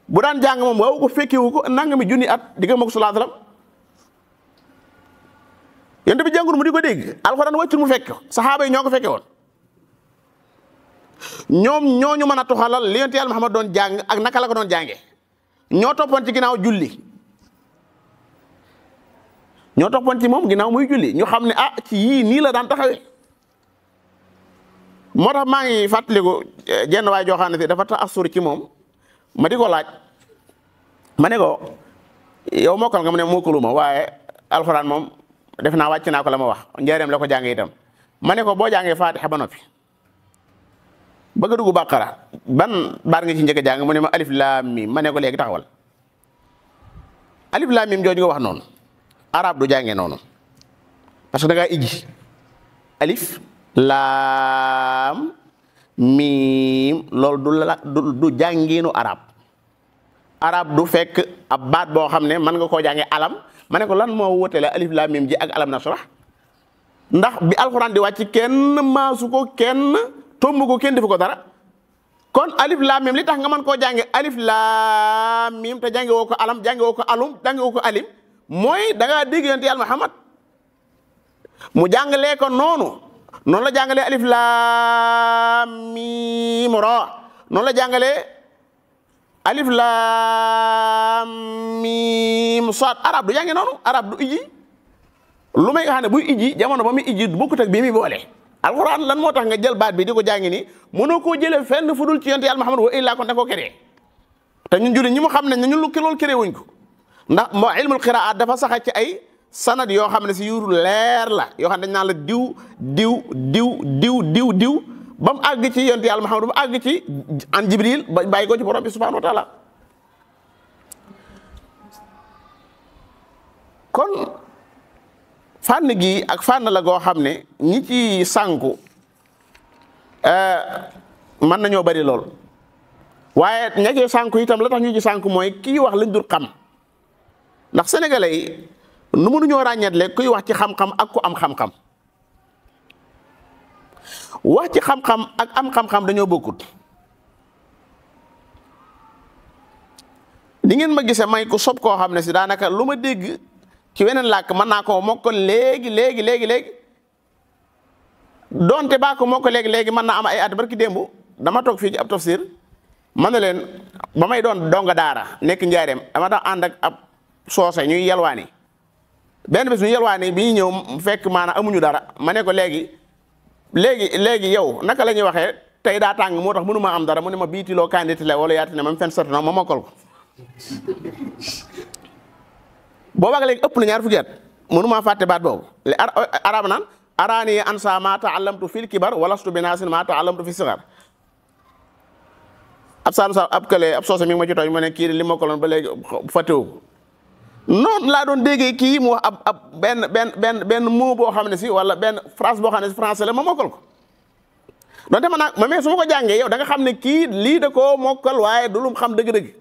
bu daan jàng moom waaw ko fekkewu ko nangami junni at digga ma ko sallallahu alayhi wasallam yonent bi jàngul mu di ko dégg alxuraan wàccul mu fekk saxaaba yi ñoo ko fekke woon ñoom ñooñu mën a tuxalal li yonent Yàlla Muhammad doon jàng ak naka la ko doon jànge ñoo toppoon ci ginnaaw julli ñoo toppoon ci moom ginnaaw muy julli ñu xam ne ah ci yii nii la daan taxawee moo tax maa ngi fàttaliku jenn waay joo xam ne si dafa tax assur ci moom ma di ko laaj ma ne ko yow mokkal nga mu ne mokkaluma waaye alxuraan moom def naa wàcc naa ko la ma wax njaareem la ko jàngee itam ma ne ko boo jàngee faatixa ba noppi bëgg a dugg bàqara ban baat nga ci njëkk a jàng mu ne ma alif laam miim ma ne ko léegi taxawal alif laam miim jooju nga wax noonu arab du jàngee noonu parce que da ngaa ijji alif laam miim loolu du jàngiinu arab du fekk ab baat boo xam ne mën nga koo jàngee alam ma ne ko lan moo wutale alif laam miim ji ak alam nasrah ndax bi alxuraan di wàcc kenn maasu ko kenn tomb ko kenn defu ko dara kon alif laam miim li tax nga mën koo jànge alif laam miim te jànge woo ko alam jànge woo ko alum jànge woo ko alim mooy da ngaa dégg yonent Yàlla Muhammad mu jàngalee ko noonu la jàngalee alif laam miim ra noonu la jàngalee alif laam miim saad arab du jànge noonu arab du ijji lu may nga xam ne buy ijji jamono ba muy ijji bokkut ak bii mi boole alxuraan lan moo tax nga jël baat bi di ko jàngi nii mënoo koo jëlee fenn fu dul ci yonent Yàlla Muhammad wa illaa kon da koo créé te ñun jullit ñi mu xam ne ñun loolu créé wuñ ko ndax moo ilmul qiraat dafa saxa ci ay sanad yoo xam ne si yu leer la yoo xam ne dañ naan la diw ba mu àgg ci yonent Yàlla Muhammad ba mu àgg ci an Jibril ba bàyyi ko ci borom bi subhanahu wa taala kon fànn gi ak fànn la goo xam ne ñi ci sànku mën nañoo bari lool waaye ña ci sànku itam la tax ñu ci sànku mooy kii wax lañ dul xam ndax sénégalais yi nu mënuñoo ràññeetle kuy wax ci xam-xam ak ku am xam-xam wax ci xam-xam ak am xam-xam dañoo bokkut ni ngeen ma gisee may ku sob koo xam ne si daanaka lu ma dégg ci weneen làkk mën naa ko mokkal léegi donte baa ko mokkal léegi mën naa am ay at barki démb dama toog fii ci ab tafsir man na leen ba may doon donga daara nekk njaareem dama tax ànd ak ab soose ñuy yelwaani benn bés ñu yelwaani bi ñu ñëw fekk maanaam amuñu dara ma ne ko léegi yow naka la ñuy waxee tey daa tàng moo tax mënu ma am dara mu ne ma biitiloo kanditi la wala yaati ne ma fen sotti na ma mokkal ko boobaag léegi ëpp na ñaar fukki at mënu maa fàtte baat boobu li arab naan araani ansa ma taallamtu fil kibar walastu bi naasin ma taallamtu fi sigar ab soose mi ngi ma ci tooñ mu ne kii li mokkaloon ba léegi fàttewu ko noonu laa doon déggee kii mu wax ab benn mot boo xam ne si wala benn phrase boo xam ne si français la ma mokkal ko donte ma naag ma mais su ma ko jàngee yow da nga xam ne kii lii da koo mokkal waaye du lum xam dëgg-dëgg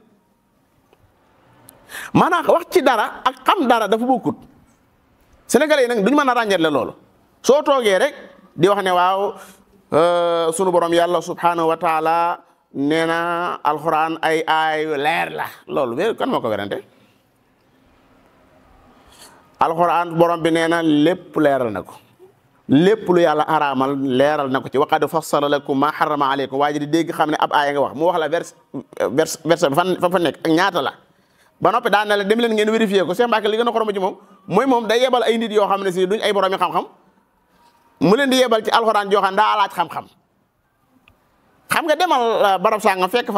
maanaam wax ci dara ak xam dara dafa bokkut sénégalais yi nag duñu mën a ràññeetle loolu soo toogee rek di wax ne waaw sunu borom yàlla subhanahu wa taala nee na alxuraan ay leer la loolu wér kan moo ko werante alxuraan borom bi nee na lépp leeral na ko lépp lu yàlla araamal leeral na ko ci waqad fassala lakum ma harrama aleykum waa ji di dégg xam ne ab aaya nga wax mu wax la verset fa nekk ak ñaata la ba noppi daan na la dem leen ngeen vérifier ko Cheikh Mbacke li gën a xorom ci moom mooy moom day yebal ay nit yoo xam ne si duñ ay borom yi xam-xam mu leen di yebal ci alxuraan joo xam daa laaj xam-xam xam nga demal barab sàngam fekk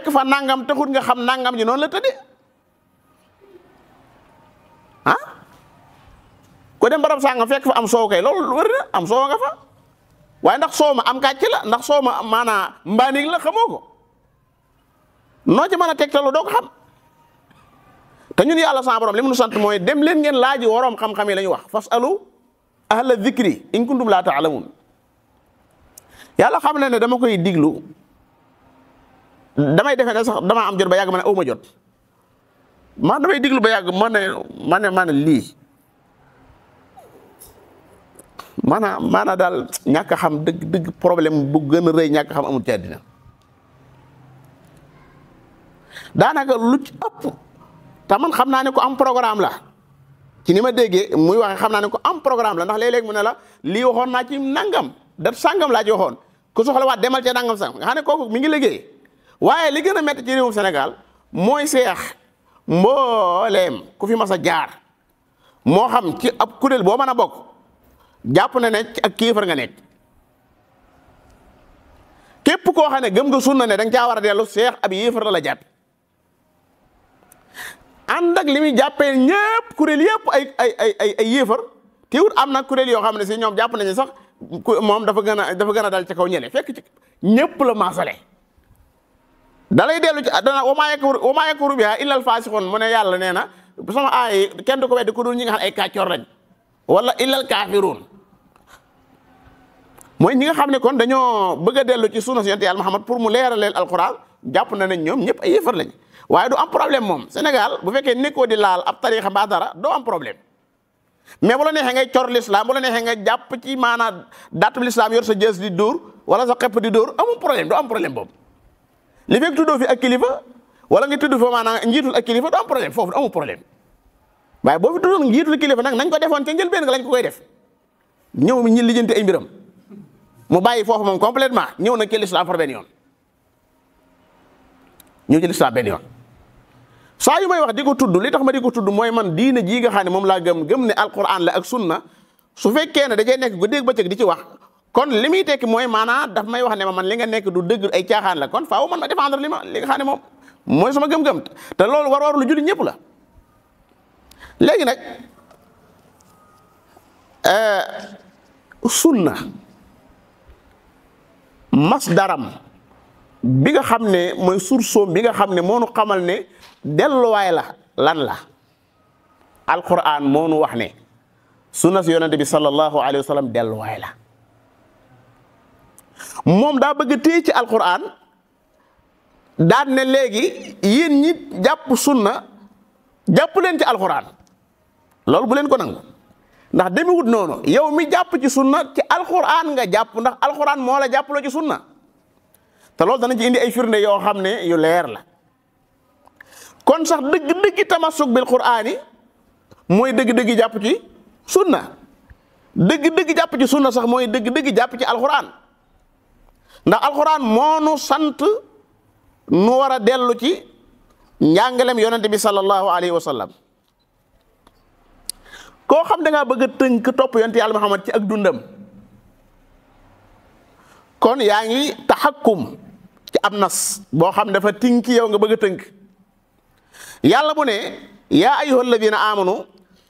fa nangam taxut nga xam nangam ji noonu la tëddee ah ko dem barab sàngam fekk fa am soow kay loolu wër na am soow nga fa waaye ndax soow ma am kàcc la ndax soow ma maanaa mbaanig la xamoo ko noo ci mën a tegtalu doo ko xam te ñun yàlla sa borom li mu nu sant mooy dem leen ngeen laaji woroom xam-xam yi la ñu wax fasalu ahla dhikri in kuntum laa taalamun yàlla xam ne dama koy diglu damay defe ne sax dama am jot ba yàgg ma ne aw ma jot man damay diglu ba yàgg ma ne lii maanaam daal ñàkk a xam dëgg problème bu gën a rëy ñàkk a xam amul ci àddina daanaka lu ci ëpp te man xam naa ne ko am programme la ci ni ma déggee muy waxe xam naa ne ko am programme la ndax léeg-léeg mu ne la lii waxoon naa ci nangam dat sàngam laa ci waxoon ku soxla waat demal ca nangam sax nga xam ne kooku mi ngi liggéey waaye li gën a métti ci réewum Sénégal mooy seex mbooleem ku fi mas a jaar moo xam ci ab kuréel boo mën a bokk jàpp na ne ak kéefar nga nekk képp koo xam ne gëm nga sunna ne da nga caa war a dellu seex ab yéefar la jàpp ànd ak li muy jàppee ñëpp kuréel yëpp ay yéefar teewut am na kuréel yoo xam ne si ñoom jàpp nañu sax moom dafa gën a dal ci kaw ñële fekk ci ñëpp la maasale dalay dellu ci dana wa maa yakfuru bihaa illa al-faasiquun mu ne yàlla nee na sama aay kenn du ko weddi ku dul ñi nga xam ne ay kàccoor lañ wala illa al-kaafiruun mooy ñi nga xam ne kon dañoo bëgg a dellu ci sunna si yonent Yàlla Muhammad pour mu leeraleel alquran jàpp na ne ñoom ñëpp ay yéefar lañ waaye du am problème moom Sénégal bu fekkee nekkoo di laal ab tariixa mbaa dara doo am problème mais bu la neexee ngay cor l'islam bu la neexee nga jàpp ci maanaam daatub l'islam yor sa jës di dóor wala sa xepp di dóor amul problème doo am problème boobu li fekk tuddoo fi ak kilifa wala nga tudd fa maanaam njiitul ak kilifa doo am problème foofu amul problème waaye boo fi tuddoon njiitul kilifa nag nañ ko defoon ca njëlbéen nga lañ ko koy def ñëw mi ñi lijjanti ay mbiram mu bàyyi foofu moom complètement ñëw na ci l'islam far benn yoon ñëw ci l'islam benn yoon saa yu may wax di ko tudd li tax ma di ko tudd mooy man diine jii nga xam ne moom laa gëm ne alquran la ak sunna su fekkee ne dajay nekk guddeeg bëccëg di ci wax kon li muy tekki mooy maanaam daf may wax ne ma man li nga nekk du dëgg ay caaxaan la kon faaw man ma défendre li nga xam ne moom mooy sama gëm-gëm te loolu war lu julli ñëpp la léegi nag sunna masdaram bi nga xam ne mooy source bi nga xam ne moo nu xamal ne delluwaay la lan la alquran moo nu wax ne sunna si yonente bi sallallahu alayhi wa sallam delluwaay la moom daa bëgg a téye ci alquran daan ne léegi yéen ñi jàpp sunna jàpp leen ci alquran loolu bu leen ko nangu ndax demewut noonu yow mi jàpp ci sunna ci alquran nga jàpp ndax alquran moo la jàppaloo ci sunna te loolu danañ ci indi ay firnde yoo xam ne yu leer la kon sax dëgg-dëgg tamassuk bil qur'ani mooy dëgg-dëgg jàpp ci sunna dëgg-dëgg jàpp ci sunna sax mooy dëgg-dëgg jàpp ci alquran ndax alquran moo nu sant nu war a dellu ci njàngalem yonente bi sallallahu alayhi wa sallam koo xam da ngaa bëgg a tënk topp yonente yàlla Muhammad ci ak dundam kon yaa ngi taxakkum ci ab nas boo xam dafa tinki yow nga bëgg a tënk yàlla bu ne yaa ayyuha alladina amanu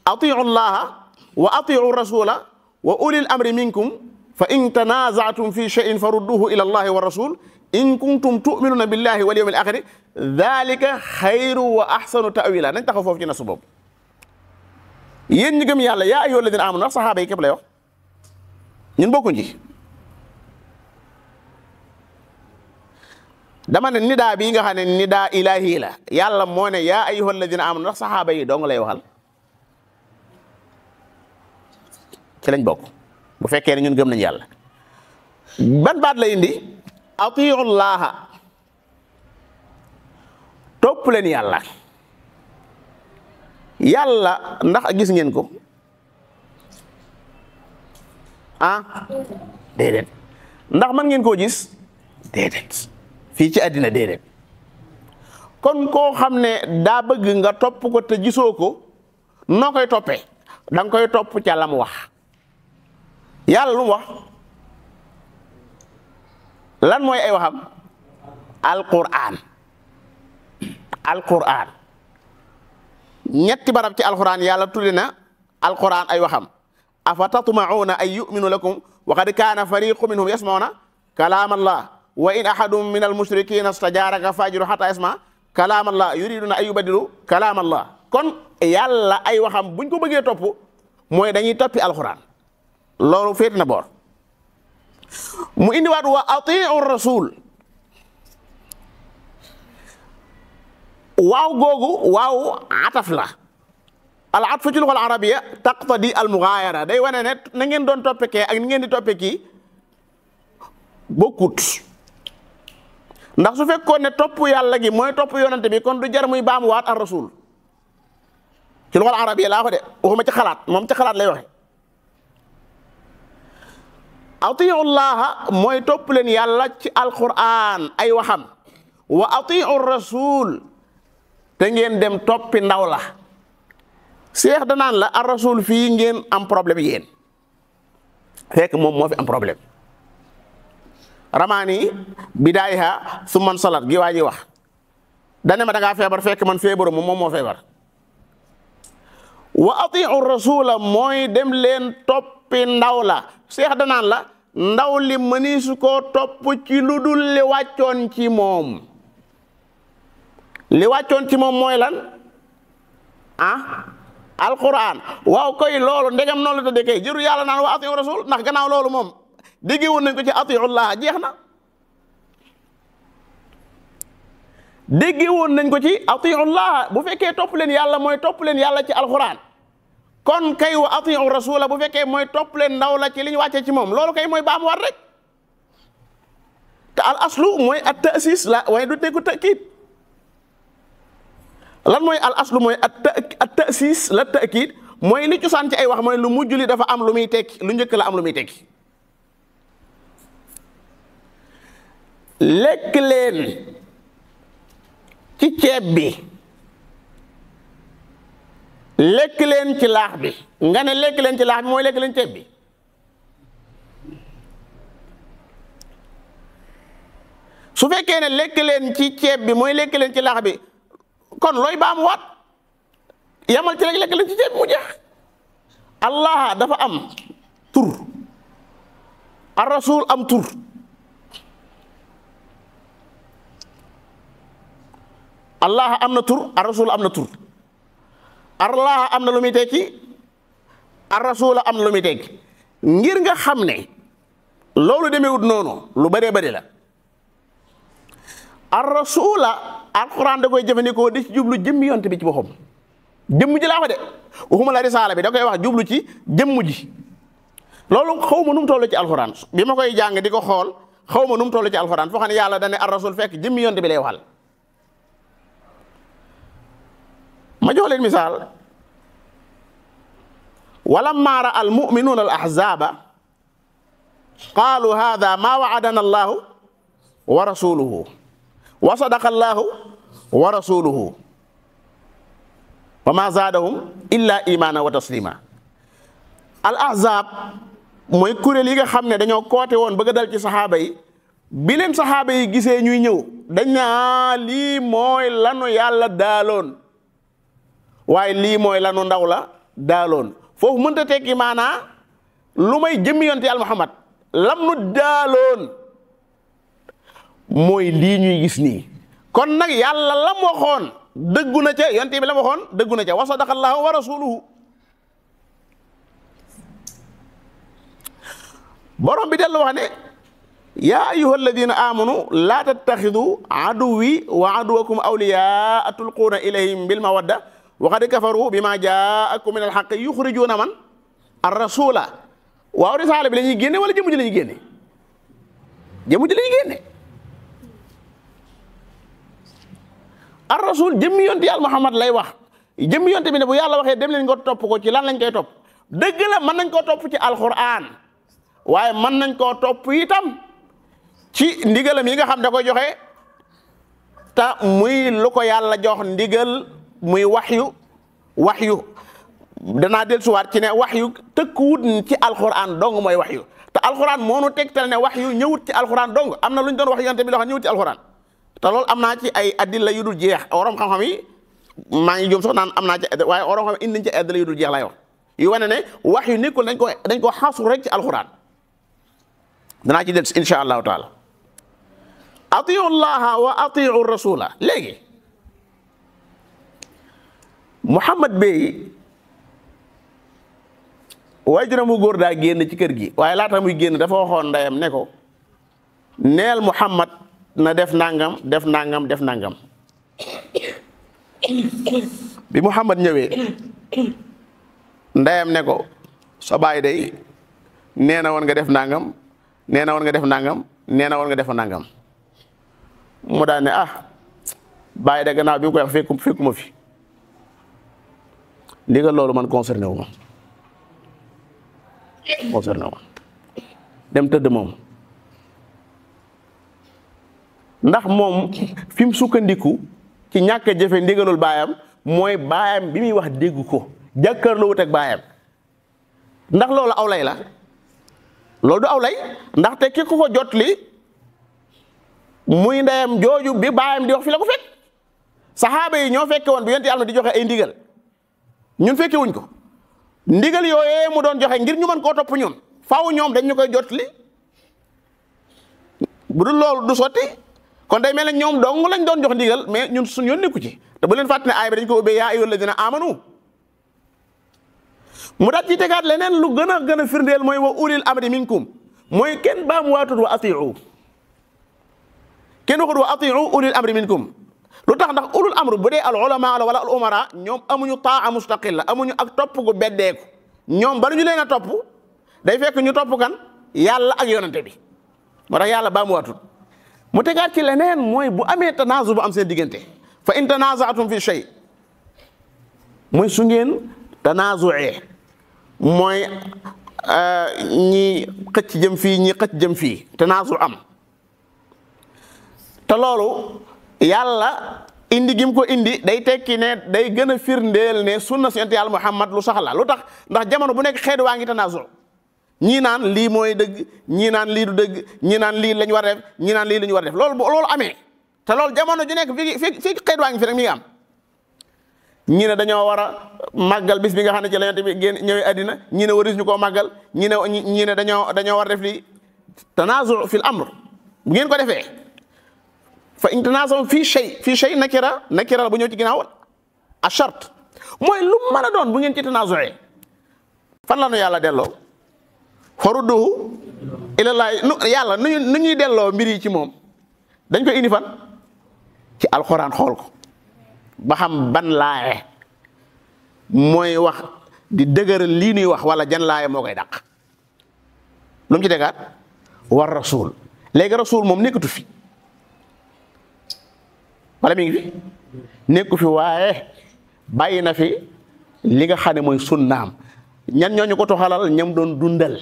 atiu llaha wa atiu rasula wa ulil amri minkum fa in tanazaatum fi shay'in farudduhu ila allahi wa rasul in kuntum tu'minuna billahi wal yawmil akhir dhalika xayru wa ahsanu ta'wila nañ taxaw foofu ci nasu boobu yéen ñi gëm yàlla yaa ayyuha alladina amanu wax saxaaba yi képp lay wax ñun bokkuñ ci dama ne nidaa bii nga xam ne nidaa ilahi la yàlla moo ne yaa ayyuha alladina amanu ndax saxaaba yi dong lay waxal ci lañ bokk bu fekkee ne ñun gëm nañ yàlla ban baat la indi atiu llaha topp leen yàlla yàlla ndax gis ngeen ko déedéet ndax mën ngeen koo gis déedéet fii ci àddina déedéet kon koo xam ne daa bëgg nga topp ko te gisoo ko noo koy toppee da nga koy topp ca la mu wax yàlla lu mu wax lan mooy ay waxam alquran ñetti barab ci alquran yàlla tudde na alquran ay waxam afa tatma'una ay yu'minu lakum wa qad kaana fariqu minhum yasma'una kalam allah wa in ahadun min almushrikina istajaraka fajiru hatta yasma kalam allah yuriduna ay yubadilu kalam allah kon yàlla ay waxam buñ ko bëggee topp mooy dañuy toppi alquran loolu féet na boor mu indiwaat wa atiu rasul waaw googu waaw ataf la al atfu ci luxal arabiya taqtadi al mughayara day wane ne na ngeen doon toppe kee ak ni ngeen di toppe kii bokkut ndax su fekkoon ne topp yàlla gi mooy topp yonante bi kon du jar muy baamuwaat ar rasul ci luxal arabiyya laa ko de waxuma ci xalaat moom ci xalaat lay waxe atiu llaha mooy topp leen yàlla ci alquran ay waxam wa atiu rasul te ngeen dem toppi ndaw la seex danaan la ar rasul fii ngeen am problème yéen fekk moom moo fi am problème ramaani bidaayiha summan salat gi waa ji wax dane ma da ngaa feebar fekk man feebaru moom moo feebar wa atiu rasula mooy dem leen toppi ndaw la seex danaan la ndaw li mënisu koo topp ci lu dul li wàccoon ci moom li wàccoon ci moom mooy lan alquran waaw koy loolu ndegam noonu la tëddee kay jëru yàlla naan wa atiu rasul ndax gannaaw loolu moom dégg woon nañ ko ci atiu llah jeex na dégg woon nañ ko ci atiu llah bu fekkee topp leen yàlla mooy topp leen yàlla ci alquran kon kay wa atiu rasula bu fekkee mooy topp leen ndaw la ci li ñu wàccee ci moom loolu kay mooy baam war rek te al aslu mooy at ta'sis la waaye du nekku ta'kid lan mooy al aslu mooy at ta'sis la ta'kid mooy li cosaan ci ay wax mooy lu mujj li dafa am lu muy tekki lu njëkk la am lu muy tekki lekk leen ci ceeb bi lekk leen ci laax bi nga ne lekk leen ci laax bi mooy lekk leen ceeb bi su fekkee ne lekk leen ci ceeb bi mooy lekk leen ci laax bi kon looy baamu waat yamal ci rek lekk leen ci ceeb bi mu jeex allah dafa am tur ar rasul am tur allah am na tur ar rasul am na tur allah am na lu muy tekki ar rasul am na lu muy tekki ngir nga xam ne loolu demewut noonu lu bëree bëri la ar rasula alquran da koy jëfandikoo di ci jublu jëmmi yonte bi ci boppam jëmm ji laa ko de waxuma la risaala bi da koy wax jublu ci jëmm ji loolu xaw ma nu mu toll ci alquran bi ma koy jàng di ko xool xaw ma nu mu toll ci alquran foo xam ne yàlla dane ar rasul fekk jëmmi yonte bi lay waxal ma jox leen misaal walamma ra'a al mu'minuuna al ahzaaba qaalu haada maa wa'adana allahu wa rasuluhu wa sadaqa allahu wa rasuluhu wa ma zaadahum illa imaana wa taslima al ahzaab mooy kuréel yi nga xam ne dañoo koote woon bëgg a dal ci saxaaba yi bi leen saxaaba yi gisee ñuy ñëw dañ ne lii mooy lanu yàlla daaloon waaye lii mooy lanu ndaw la daaloon foofu mënta tekki maanaa lu may jëmmi yonte yàlla Muhammad lam nu daaloon mooy lii ñuy gis nii kon nag yàlla lam waxoon dëggu na ca yonte bi lam waxoon dëggu na ca wa sadaqa allahu wa rasuluhu borom bi dellu wax ne yaa ayyuha alladina amanu laa tattaxidu aduwi wa aduwakum awliyaa tulquuna ilayhim bil mawadda wa qad kafaru bima jaakum min alxaq yuxrijuuna man ar rasula waaw risaala bi la ñuy génne wala jëmm ji la ñuy génne jëmm ji la ñuy génne ar rasul jëmmi yonte yàlla Muhammad lay wax jëmmi yonte bi ne bu yàlla waxee dem leen nga topp ko ci lan lañ koy topp dëgg la mën nañ koo topp ci alquran waaye mën nañ koo topp itam ci ndigalam yi nga xam da koy joxe te muy lu ko yàlla jox ndigal muy waxyu danaa dellusiwaat ci ne waxyu tëkkuwut ci alquran dong mooy waxyu te alquran moo nu tegtal ne waxyu ñëwut ci alquran dong am na lu ñu doon wax yonte bi loo xam ñëwut ci alquran te loolu am naa ci ay addila yu dul jeex waroom xam-xam yi maa ngi jom sax naan am naa ci waaye waroom xam indi nañ ci addila yu dul jeex lay wax yu wane ne waxyu nekkul dañ ko xasu rek ci alquran danaa ci del si insha allahu taala atiu llaha wa atiu rasula léegi Muhammad Bey waaye juróom mu góor daa génn ci kër gi waaye laata muy génn dafa waxoon ndeyam ne ko neel Muhammad na def nangam def nangam def nangam bi Muhammad ñëwee ndeyam ne ko sa baay day nee na woon nga def nangam nee na woon nga def nangam nee na woon nga def nangam mu daan ne bàyyi da gannaaw bi mu koy wax fekkuma fi ndigal loolu man concerné wu ma dem tëdd moom ndax moom fi mu sukkandiku ci ñàkk a jëfe ndigalul baayam mooy baayam bi muy wax dégg ko jàkkaarloo wut ak baayam ndax loolu aw lay la loolu du aw lay ndaxte ki ko jot li muy ndeyam jooju bi baayam di wax fi la ko fekk saxaaba yi ñoo fekke woon bi yonent Yàlla di joxe ay ndigal ñun fekke wuñ ko ndigal yooyee mu doon joxe ngir ñu mën koo topp ñun faaw ñoom dañ ñu koy jot li bu dul loolu du sotti kon day mel ne ñoom dong lañ doon jox ndigal mais ñun suñu yoon nekku ci te bu leen fàtte ne aay bi dañ ko ubbee yaa ayyuhal lazina amanu mu daat ci tegaat leneen lu gën a firndeel mooy wa ulil amri minkum mooy kenn baam waatut wa atiu kenn waxut wa atiu ulil amri minkum lu tax ndax ulul amru bu dee al ulama la wala al umara ñoom amuñu taa mustaqilla amuñu ak topp gu beddeeku ñoom bala ñu leen a topp day fekk ñu topp kan yàlla ak yonante bi moo tax yàlla baam waatut mu tegaat ci leneen mooy bu amee tanaazu bu am seen diggante fa in tanazaatum fi shay mooy su ngeen tanaazuee mooy ñi xëcc jëm fii ñi xëcc jëm fii tanaazu am te loolu yàlla indi gim ko indi day tekki ne day gën a firndeel ne sunna si yonent yàlla Muhammad lu sax la lu tax ndax jamono bu nekk xeet waa ngi tanaazu ñii naan lii mooy dëgg ñii naan lii du dëgg ñii naan lii lañ war a def ñii naan lii lañ war a def loolu amee te loolu jamono ju nekk fii xeet waa ngi fi rek mi ngi am ñii ne dañoo war a màggal bis bi nga xam ne ci la yonent bi génn ñëwee àddina ñii ne waris ñu koo màggal ñii ne dañoo war a def lii tanaazu fil amr bu ngeen ko defee fa in tanaazatum fii shay nakira la bu ñëw ci ginnaaw a charte mooy lu mën a doon bu ngeen ci tanaazuee fan la nu yàlla delloo farudduhu ilallahi yàlla nu ñuy delloo mbir yi ci moom dañ ko indi fan ci alxuraan xool ko ba xam ban laaye mooy wax di dëgëral lii nuy wax wala jan laaye moo koy dàq lu mu ci tegaat war rasul léegi rasul moom nekkatu fi wala mi ngi fi nekku fi waaye bàyyi na fi li nga xam ne mooy sunnaam ñan ñooñu ko toxalal ñam doon dundal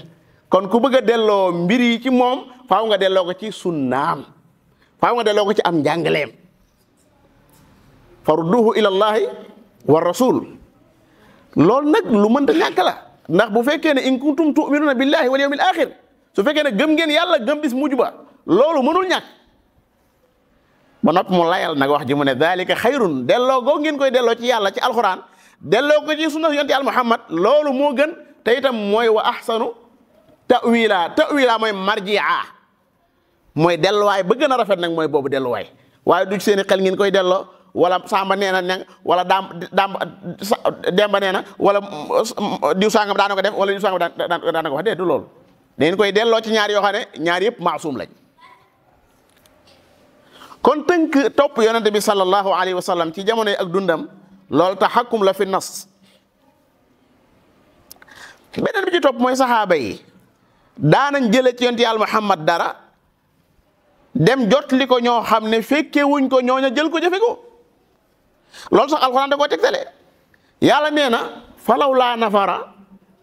kon ku bëgg a delloo mbir yi ci moom faaw nga delloo ko ci sunnaam faaw nga delloo ko ci am njàngaleem farudduhu ilallahi wa rasul loolu nag lu mënta ñàkk la ndax bu fekkee ne in kuntum tu'minuna billahi wal yawmil axir su fekkee ne gëm ngeen yàlla gëm bis mujj ba loolu mënul ñàkk ba nopp mu layal nag wax ji mu ne dalika xayrun delloo goo ngeen koy delloo ci yàlla ci alquran delloo ko ci sunna yonent yàlla Muhammad loolu moo gën te itam mooy wa ahsanu ta'wila mooy marjia mooy delluwaay ba gën a rafet nag mooy boobu delluwaay waaye du seeni xel ngeen koy delloo wala samba nee na ne wala demba nee na wala diw sangam daana ko def wala diw sangam daana ko wax dee du loolu dangeen koy delloo ci ñaar yoo xam ne ñaar yëpp maasum lañ kon tënk topp yonente bi sallallahu alayhi wa sallam ci jamono yi ak dundam loolu taxakkum la fi nas beneen bi ci topp mooy saxaaba yi daanañ jële ci yonent yàlla Muhammad dara dem jotli ko ñoo xam ne fekke wuñ ko ñooña jël ko jëfe ko loolu sax alxuraan da koo tegtale yàlla nee na falaw laa nafara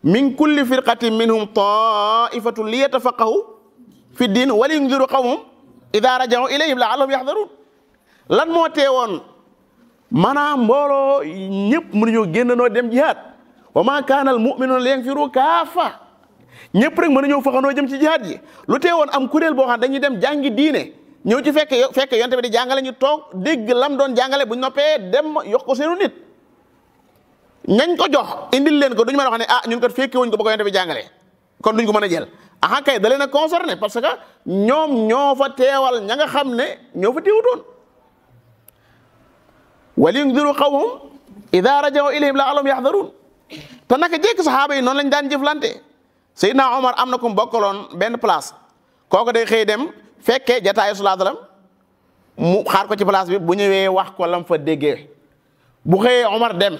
min kulli firqatin minhum ta'ifatun li yatafaqahu fi din wa liyunziru qawmahum ida raja'u ilayhim la'allahum yahdharun lan moo teewoon maanaam mbooloo ñëpp mënuñoo génnanoo dem jihaad wa ma kaana al mu'minuuna liyanfiru kaafa ñëpp rek mënuñoo faxanoo jëm ci jihaad yi lu teewoon am kuréel boo xam dañuy dem jàngi diine ñëw ci fekk yonte bi di jàngale ñu toog dégg lam doon jàngale bu noppee dem yokk ko seenu nit ñañ ko jox indil leen ko duñu mën a wax ne ñun kat fekke wuñ ko ba ko yonte bi jàngale kon duñ ko mën a jël kay da leen a concerné parce que ñoom ñoo fa teewal ña nga xam ne ñoo fa teewutoon waliyunziru qawmahum ida raja'u ilayhim la'allahum yahdharun te naka jekk saxaaba yi noonu lañ daan jëflante Seydina Omar am na ku mu bokkaloon benn place kooku day xëy dem fekkee jataayu sallallahu alayhi wasallam mu xaar ko ci place bi bu ñëwee wax ko lam fa déggee bu xëyee Omar dem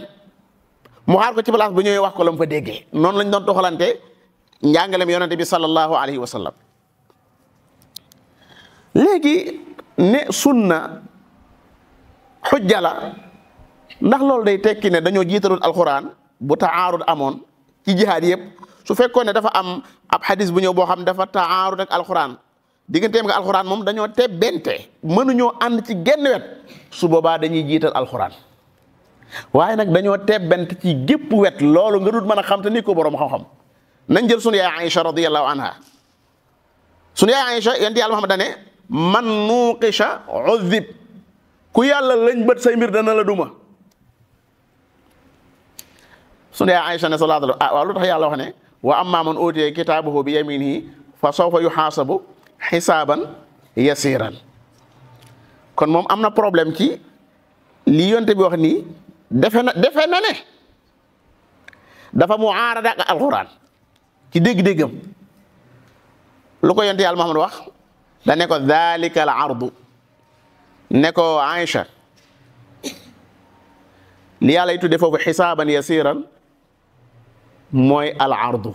mu xaar ko ci place bu ñëwee wax ko lam fa déggee noonu lañ doon doxalante njàngalem yonente bi sallallahu alayhi wa sallam léegi ne sunna xujja la ndax loolu day tekki ne dañoo jiitalul alquran bu taarud amoon ci jihaad yëpp su fekkoon ne dafa am ab xadis bu ñëw boo xam dafa taarud ak alquran digganteem nga alquran moom dañoo tebbente mënuñoo ànd ci genn wet su boobaa dañuy jiital alquran waaye nag dañoo tebbente ci gépp wet loolu nga dut mën a xam te ni ko borom xam-xam nañ jël sunu yaay Aïcha radiyallahu anha sunu yaay Aïcha yonent yàlla Muhammad dane man nuqisha uzib ku yàlla lañ bët say mbir dana la duma sunu yaay Aïcha ne sallallahu alayhi wa sallam waaw lu tax yàlla wax ne wa amma man utiya kitaabahu bi yaminihi fa sawfa yuhaasabu xisaaban yasiran kon moom am na problème ci li yonte bi wax nii defe na ne dafa muaarada ak alquran ci dégg-déggam lu ko yonte yàlla Muhammad wax da ne ko dalika al ardu ne ko Aïcha li yàlla yi tudde foofu xisaaban yasiran mooy al ardu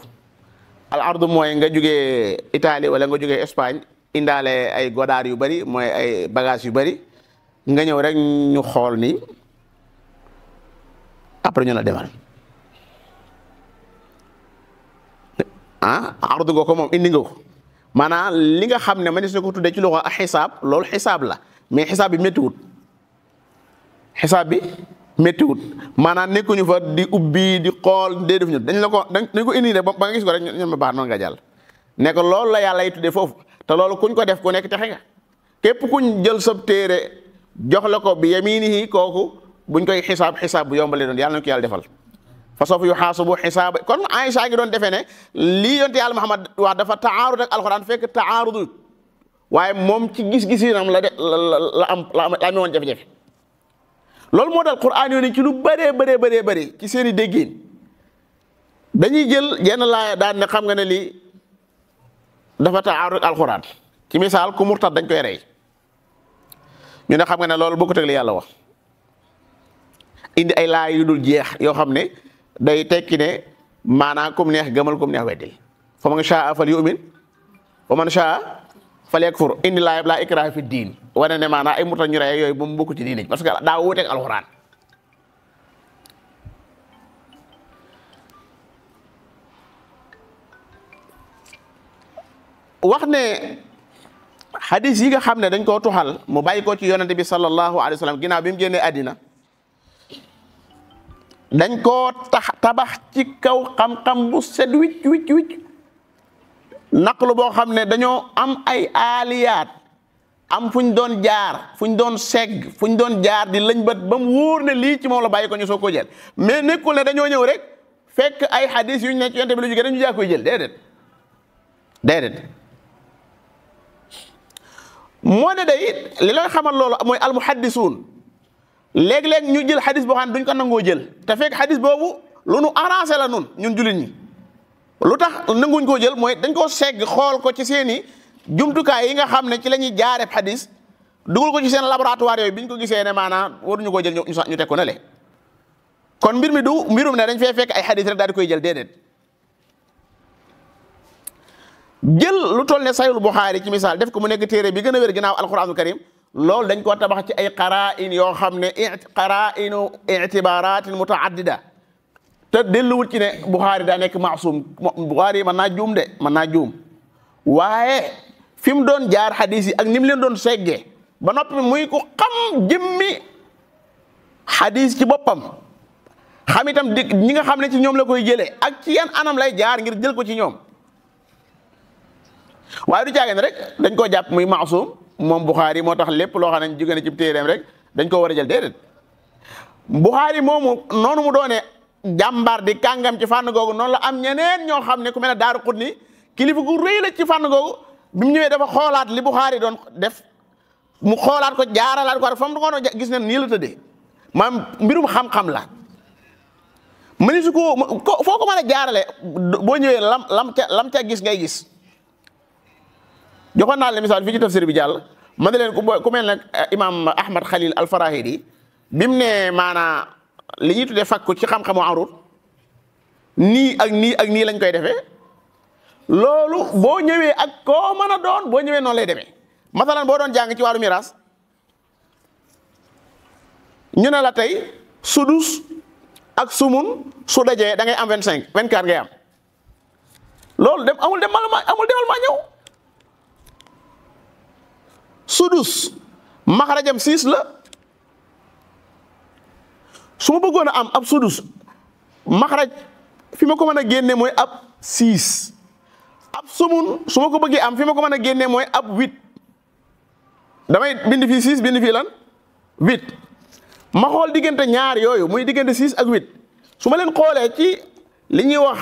mooy nga jógee Italie wala nga jógee Espagne indaale ay godaar yu bari mooy ay bagage yu bari nga ñëw rek ñu xool ni après ñu la demal ardu nga ko moom indi nga ko maanaam li nga xam ne ma ne ko tuddee ci loxo ak xisaab loolu xisaab la mais xisaab bi méttiwut maanaam nekkuñu fa di ubbi di xool dee def ñu dañ ko indi rek ba nga gis ko rek ñu ma baax noonu nga jàll ne ko loolu la yàlla yi tuddee foofu te loolu kuñ ko def ku nekk texe nga képp kuñ jël sab téere jox la ko bi yaminihi kooku buñ koy xisaab bu yombale doon yàlla na ko yàlla defal fa sawfa yuhaasabu xisaaba kon Aïcha ngi doon defee ne lii yonte yàlla Muhammad wax dafa taarud ak alxuraan fekk taarud waaye moom ci gis-gisinam la amee woon jafe-jafe loolu moo dal Qur'an yoon ci lu bëree ci seen i déggin dañuy jël yenn laaya daan ne xam nga ne lii dafa taarud ak alxuraan ci misaal ku murtad dañ koy rey ñu ne xam nga ne loolu bokkut ak li yàlla wax indi ay laay yu dul jeex yoo xam ne day tekki ne maanaam kum neex gëmal kum neex weddil fa man shaa fal yu'min wa man shaa fal yakfur indi laayab laa ikraha fi diin wane ne maanaam ay murtad ñu rey yooyu ba mu bokk ci diine parce que daa wuuteeg alxuraan wax ne xadis yi nga xam ne dañ koo tuxal mu bàyyi ko ci yonente bi sallallahu alayhi wa sallam ginnaaw bi mu génnee àddina dañ koo tabax ci kaw xam-xam bu set wicc naqlu boo xam ne dañoo am ay aaliyaat am fu ñu doon jaar fu ñu doon segg fu ñu doon jaar di lañ bët ba mu wóor ne lii ci moom la bàyyi ko ñu soo ko jël mais nekkul ne dañoo ñëw rek fekk ay xadis yu ñu ne ci yonente bi lu jógee dañu jaa koy jël déedéet moo ne day li lay xamal loolu mooy almuhaddisuun léeg-léeg ñu jël xadis boo xam ne duñ ko nangoo jël te fekk xadis boobu lu nu arrangé la ñun jullit ñi lu tax nanguñ koo jël mooy dañ koo segg xool ko ci seeni jumtukaay yi nga xam ne ci la ñuy jaaree xadis dugal ko ci seen laboratoire yooyu biñ ko gisee ne maanaam waruñu koo jël ñu teg ko ne le kon mbir mi du mbirum ne dañ fee fekk ay xadis rek daal di koy jël déedéet jël lu toll ne sayul Buxaari ci misaal def ko mu nekk téere bi gën a wér ginnaaw alquranul karim loolu dañ koo tabax ci ay qaraa'in yoo xam ne qaraa'inu i'tibaaratin mutaaddida te delluwut ci ne Buxaari daa nekk maasum Buxaari mën naa juum waaye fi mu doon jaar xadis yi ak ni mu leen doon seggee ba noppi muy ko xam jëmmi xadis ci boppam xam itam ñi nga xam ne ci ñoom la koy jëlee ak ci yan anam lay jaar ngir jël ko ci ñoom waaye du caagin rek dañ koo jàpp muy maasum moom Buxaari moo tax lépp loo xam ne jóge na ci téereem rek dañ koo war a jël déedéet Buxaari moomu noonu mu doone jàmbaar di kàngam ci fànn googu noonu la am ñeneen ñoo xam ne ku mel ne Daaru Qutni kilifa gu rëy la ci fànn googu bi mu ñëwee dafa xoolaat li Buxaari doon def mu xoolaat ko jaaralaat ko fa mu doon gis ne nii la tëddee maanaam mbirum xam-xam la mëni su ko foo ko mën a jaarale boo ñëwee lam ca gis ngay gis joxoon naa leen misaal fii ci tafsir bi jàll ma ne leen ku mel ne imam Ahmad Khalil al-Farahidi bi mu ne maanaa li ñuy tuddee fakku ci xam-xamu arut nii ak nii lañ koy defee loolu boo ñëwee ak koo mën a doon boo ñëwee noonu lay demee masalan boo doon jàng ci wàllu miraas ñu ne la tey sudus ak sumun su dajee da ngay am 25 24 ngay am loolu dem amul demal ma ñëw sudus maxarajam 6 la su ma bëggoon a am ab sudus maxaraj fi ma ko mën a génne mooy ab 6 ab sumun su ma ko bëggee am fi ma ko mën a génne mooy ab 8 damay bind fii 6 bind fii lan 8 ma xool diggante ñaar yooyu muy diggante 6 ak 8 su ma leen xoolee ci li ñuy wax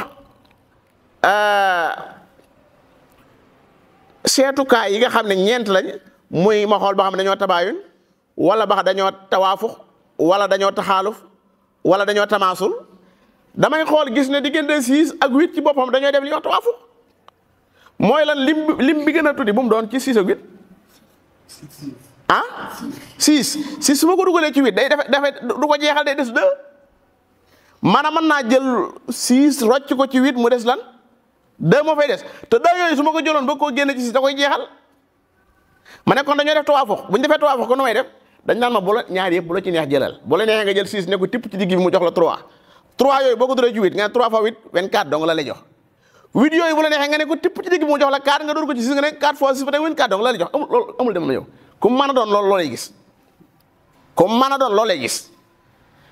seetukaay yi nga xam ne ñeent lañ muy ma xool ba xam ne dañoo tabaayun wala ba dañoo tawaafux wala dañoo taxaaluf wala dañoo tamaasul damay xool gis ne diggante 6 ak 8 ci boppam dañoo def li ñuy wax tawaafux mooy lan lim bi gën a tuddi bu mu doon ci 6 ak 8 ah 6 su ma ko dugalee ci 8 day dafay du ko jeexal day des 2 maanaam mën naa jël 6 rocc ko ci 8 mu des lan 2 moo fay des te 2 yooyu su ma ko jëloon ba koo génne ci 6 da koy jeexal ma ne kon dañoo def tawaafux bu ñu defee tawaafux ko nu may def dañ naan ma bu la ñaar yëpp bu la ci neex jëlal bu la neexee nga jël 6 ne ko tipp ci digg bi mu jox la 3 yooyu boo ko duree ci 8 nga ne 3 fois 8 24 dong la lay jox 8 yooyu bu la neexee nga ne ko tipp ci digg bi mu jox la 4 nga door ko ci 6 nga ne 4 fois 6 ba tey 24 dong la lay jox amul dem na yow comme mën a doon loolu lay gis comme mën a doon loolu lay gis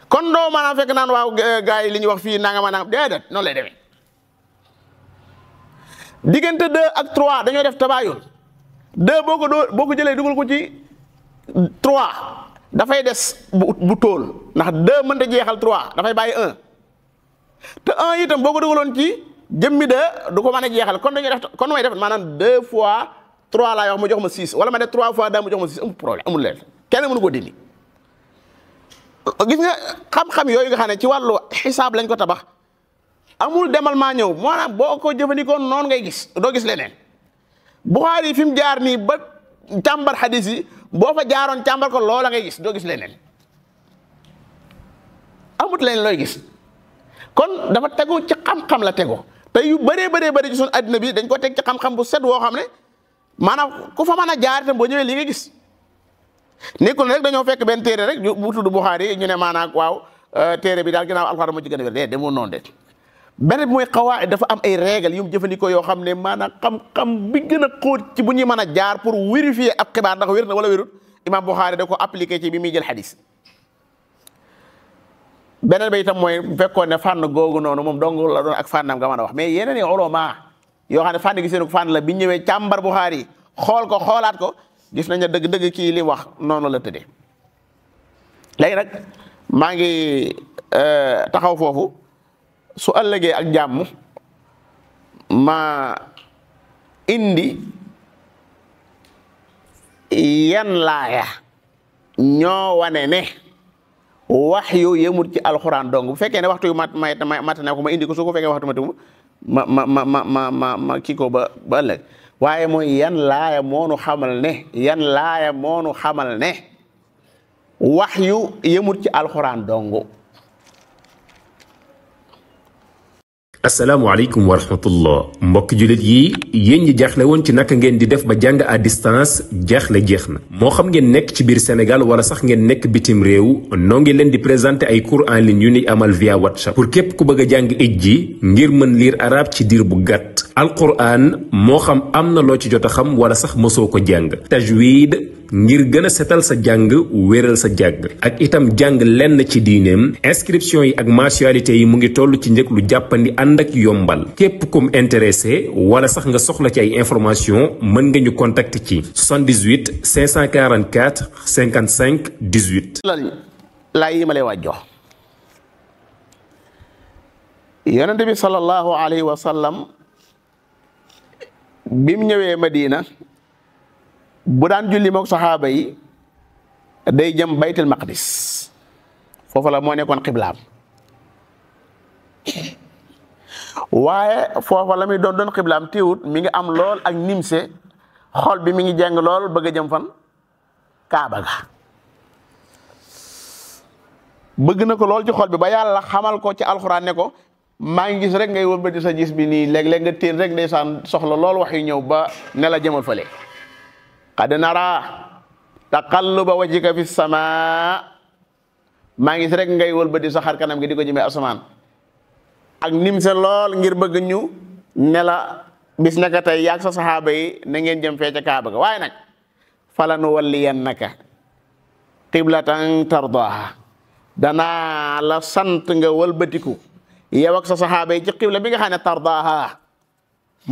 kon doo maanaam fekk naan waaw gars yi li ñuy wax fii nanga ma nangam déedéet noonu lay demee diggante 2 ak 3 dañoo def tabaayun 2 boo ko jëlee dugal ko ci 3 dafay des bu tóol ndax 2 mënta jeexal 3 dafay bàyyi 1 te 1 itam boo ko dugaloon ci jëmmi 2 du ko mën a jeexal kon dañuy def kon may def maanaam 2 fois 3 laa wax mu jox ma 6 wala ma def 3 fois 2 mu jox ma 6 amul problème amul leen kenn mënu ko dindi gis nga xam-xam yooyu nga xam ne ci wàllu xisaab lañ ko tabax amul demal maa ñëw maanaam boo ko jëfandikoo noonu ngay gis doo gis leneen Buxaari fi mu jaar nii ba càmbar xadis yi boo fa jaaroon càmbar ko loola ngay gis doo gis leneen amut leen looy gis kon dafa tegu ci xam-xam la tegu te yu bëree bëri ci suñu addina bi dañ ko teg ci xam-xam bu set woo xam ne maanaam ku fa mën a jaar itam boo ñëwee li nga gis nekkul rek dañoo fekk benn téere rek bu tudd Buxaari ñu ne maanaam waaw téere bi daal ginnaaw alxuraan moo ci gën a wér de demoo noonu de benn bi mooy xawaid dafa am ay règles yu mu jëfandikoo yoo xam ne maanaam xam-xam bi gën a xóot ci bu ñuy mën a jaar pour vérifier ab xibaar ndax wér na wala wérut imam Buxaari da ko appliqué ci bi muy jël xadis beneen ba itam mooy bu fekkoon ne fànn googu noonu moom dong la doon ak fànnam nga mën a wax mais yeneen i ulama yoo xam ne fànn gi seen ko fànn la bi ñëwee càmbar Buxaari xool ko xoolaat ko gis nañ ne dëgg-dëgg kii li wax noonu la tëddee léegi nag maa ngi taxaw foofu su ëllëgee ak jàmm ma indi yan laaya ñoo wane ne wax yu yëmut ci alxuraan dong bu fekkee ne waxtu yu mat ne ko ma indi ko su ko fekkee waxtu matu ma kii ko ba ëllëg waaye mooy yan laaya moonu xamal ne wax yu yëmut ci alxuraan dong. asalaamaaleykum wa rahmatullah mbokki jullit yi yéen ñi jaaxle woon ci naka ngeen di def ba jàng à distance jaaxle jeex na moo xam ngeen nekk ci biir Sénégal wala sax ngeen nekk bitim réew noo ngi leen di présenter ay cours en ligne yu ni amal via WhatsApp pour képp ku bëgg a jàng ijji ngir mën lire arabe ci diir bu gàtt alquran moo xam am na loo ci jot a xam wala sax mosoo ko jàng tajwid ngir gën a setal sa jàng wéral sa jàng ak itam jàng lenn ci diineem inscription yi ak mensualité yi mu ngi toll ci njëg lu jàppandi ànd ak yombal képp kum intéressé wala sax nga soxla ci ay information mën nga ñu contacter ci 78 544 55 18. laa yi ma lay waaj jox yonente bi sallallahu alayhi wa sallam bim ñëwee Madina bu daan julli mook saxaaba yi day jëm baytul maqdis foofu la moo nekkoon xiblaam waaye foofa la muy doon xiblaam téewut mi ngi am lool ak nimse xol bi mi ngi jàng lool bëgg a jëm fan Kaaba ga bëgg na ko lool ci xol bi ba yàlla xamal ko ci alxuraan ne ko maa ngi gis rek ngay wëlbati sa gis bi nii léeg-léeg nga téen rek ndeysaan soxla lool wax yu ñëw ba ne la jëmal fële qad nara taqalluba wajhika fi samaa maa ngi si rek ngay wëlbati sa xar kanam gi di ko jëmee asamaan ak nim se lool ngir bëgg ñu ne la bis naka tey yaag sa saxaaba yi na ngeen jëm fee ca Kaaba ga waaye nag falanu walliyannaka qiblatan tardaha danaa la sant nga wëlbatiku yow ak sa saxaaba yi ci qibla bi nga xam ne tardaha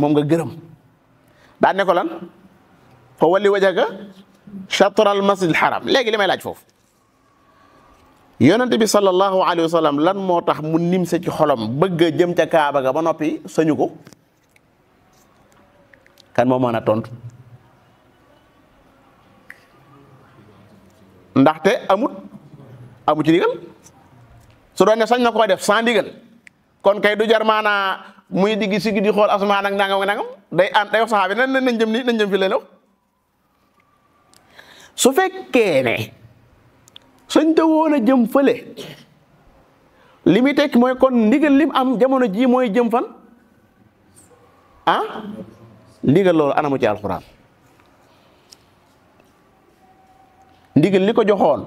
moom nga gërëm daan ne ko lan fa walli wajhaka shatral masjidil haram léegi li may laaj foofu yonente bi sallallahu alayhi wa sallam lan moo tax mu nimse ci xolam bëgg a jëm ca Kaaba ga ba noppi sañu ko kan moo mën a tontu ndaxte amu ci ndigal su doon ne sañ na koo def sans ndigal kon kay du jar maanaa muy diggi sigi di xool asamaan ak nangam day wax saxaabi nañ jëm nii nañ jëm fi leen wax su fekkee ne sañ te woon a jëm fële li muy tekki mooy kon ndigal lim am jamono ji mooy jëm fan ndigal loolu anamu ci alxuraan ndigal li ko joxoon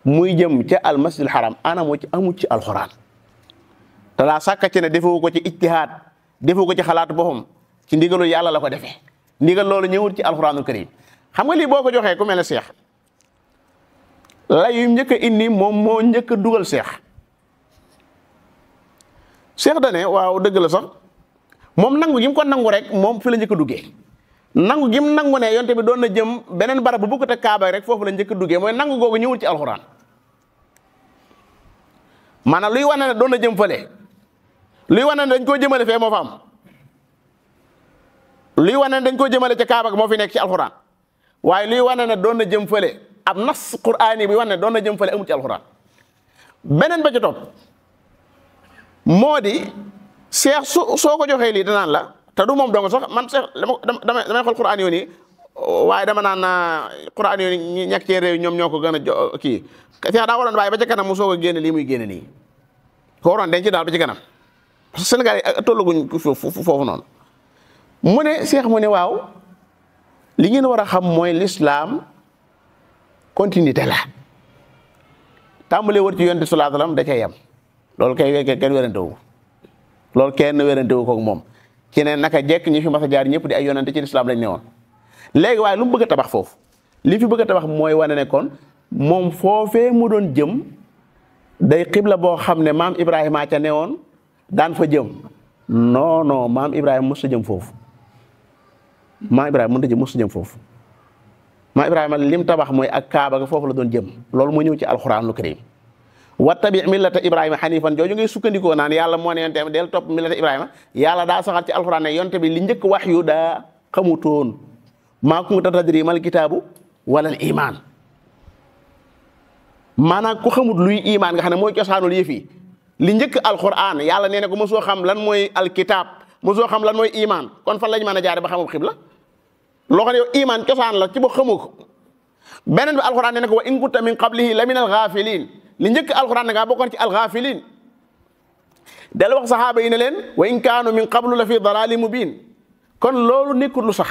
muy jëm ca almasjidil haram amu ci alxuraan te laa sàkka ci ne defewu ko ci ijtihaad defewu ko ci xalaatu boppam ci ndigalu yàlla la ko defee ndigal loolu ñëwul ci alxuraanul karim xam nga lii boo ko joxee ku mel ne seex la yu njëkk a indi moom moo njëkk a dugal seex dane waaw dëgg la sax moom nangu gi mu ko nangu rek moom fi la njëkk a duggee nangu gi mu nangu ne yonte bi doon na jëm beneen barab bu bokkut ak Kaaba rek foofu la njëkk a duggee mooy nangu googu ñëwul ci alxuraan maanaam luy wane ne doon na jëm fële luy wane ne dañ koo jëmale fee moo fa am luy wane ne dañ koo jëmale ca Kaaba moo fi nekk ci alxuraan waaye luy wane ne doon na jëm fële ab nas quraani bi wane ne doon na jëm fële amul ci alxuraan beneen ba ci topp moo di seex soo ko joxee lii danaan la te du moom dong sax man seex damay xool quraan yoon yi waaye dama naan quraan yoon yi ñàkk cee réew ñoom ñoo ko gën a kii seex daa waroon bàyyi ba ci kanam mu soog a génne lii muy génne nii ko waroon denc daal ba ci kanam parce que Sénégal yi tollaguñ foofu noonu mu ne seex mu ne waaw li ngeen war a xam mooy l'islam continuité la tàmbalee wër ci yonent sallallahu alayhi wasallam da cay yem loolu kay kenn wérante wu loolu kenn wérante wu koog moom ci ne naka jekk ñi fi mas a jaar ñëpp di ay yonente ci lislaam lañ ne woon léegi waaye lu mu bëgg a tabax foofu li fi bëgg a tabax mooy wane ne kon moom foofee mu doon jëm day xibla boo xam ne maam Ibrahima ca ne woon daan fa jëm non maam Ibrahima mos a jëm foofu maam Ibrahima mënut a mos a jëm foofu maam Ibrahima lim tabax mooy ak Kaaba ga foofu la doon jëm loolu moo ñëw ci alxuraanul karim wattabi millata Ibrahima xanifan jooju ngay sukkandikoo naan yàlla moo ne yonte bi del topp millata Ibrahima yàlla daa saxal ci alxuraan ne yonte bi li njëkk wax yu daa xamutoon maa kunta tadri mal kitaabu wala al iman maanaam ku xamut luy iman nga xam ne mooy cosaanul yëf yi li njëkk alxuraan yàlla nee na ko mosoo xam lan mooy alkitab mosoo xam lan mooy iman kon fan lañ mën a jaare ba xamul xibla loo xam ne yow iman cosaan la ci ba xamu ko beneen bi alxuraan nee na ko wa in kunta min qablihi la min al ghafilin li njëkk alxuraan da ngaa bokkoon ci alxaafiliin del wax saxaaba yi ne leen wa in kaanu min qablu la fi dalaalin mubiin kon loolu nekkul lu sax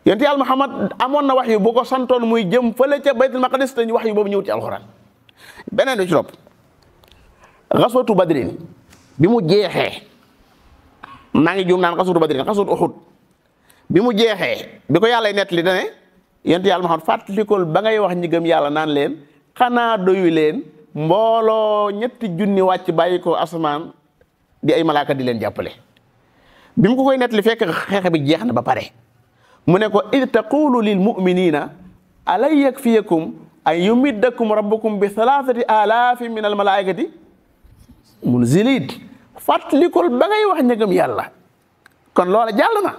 yonent yàlla Muhammad amoon na wax yu bu ko santoon muy jëm fële ca baytul maqdis te wax yu boobu ñëw ci alxuraan beneen bi ci topp xaswatu badrin bi mu jeexee maa ngi juum naan xaswatu badrin xaswatu uxud bi mu jeexee bi ko yàlla nettali dane yonent yàlla Muhammad fàttalikul ba ngay wax ñi gëm yàlla naan leen xanaa doyu leen mbooloo 3 junni wàcc bàyyi ko asamaan di ay malaaka di leen jàppale bi mu ko koy nettali fekk xeex bi jeex na ba pare mu ne ko id taqulu lil muminina alay yakfiyakum an yumiddakum rabbukum bi 3000 min al malaikati munzilin fàttalikul ba ngay wax ñëgëm yàlla kon loola jàll na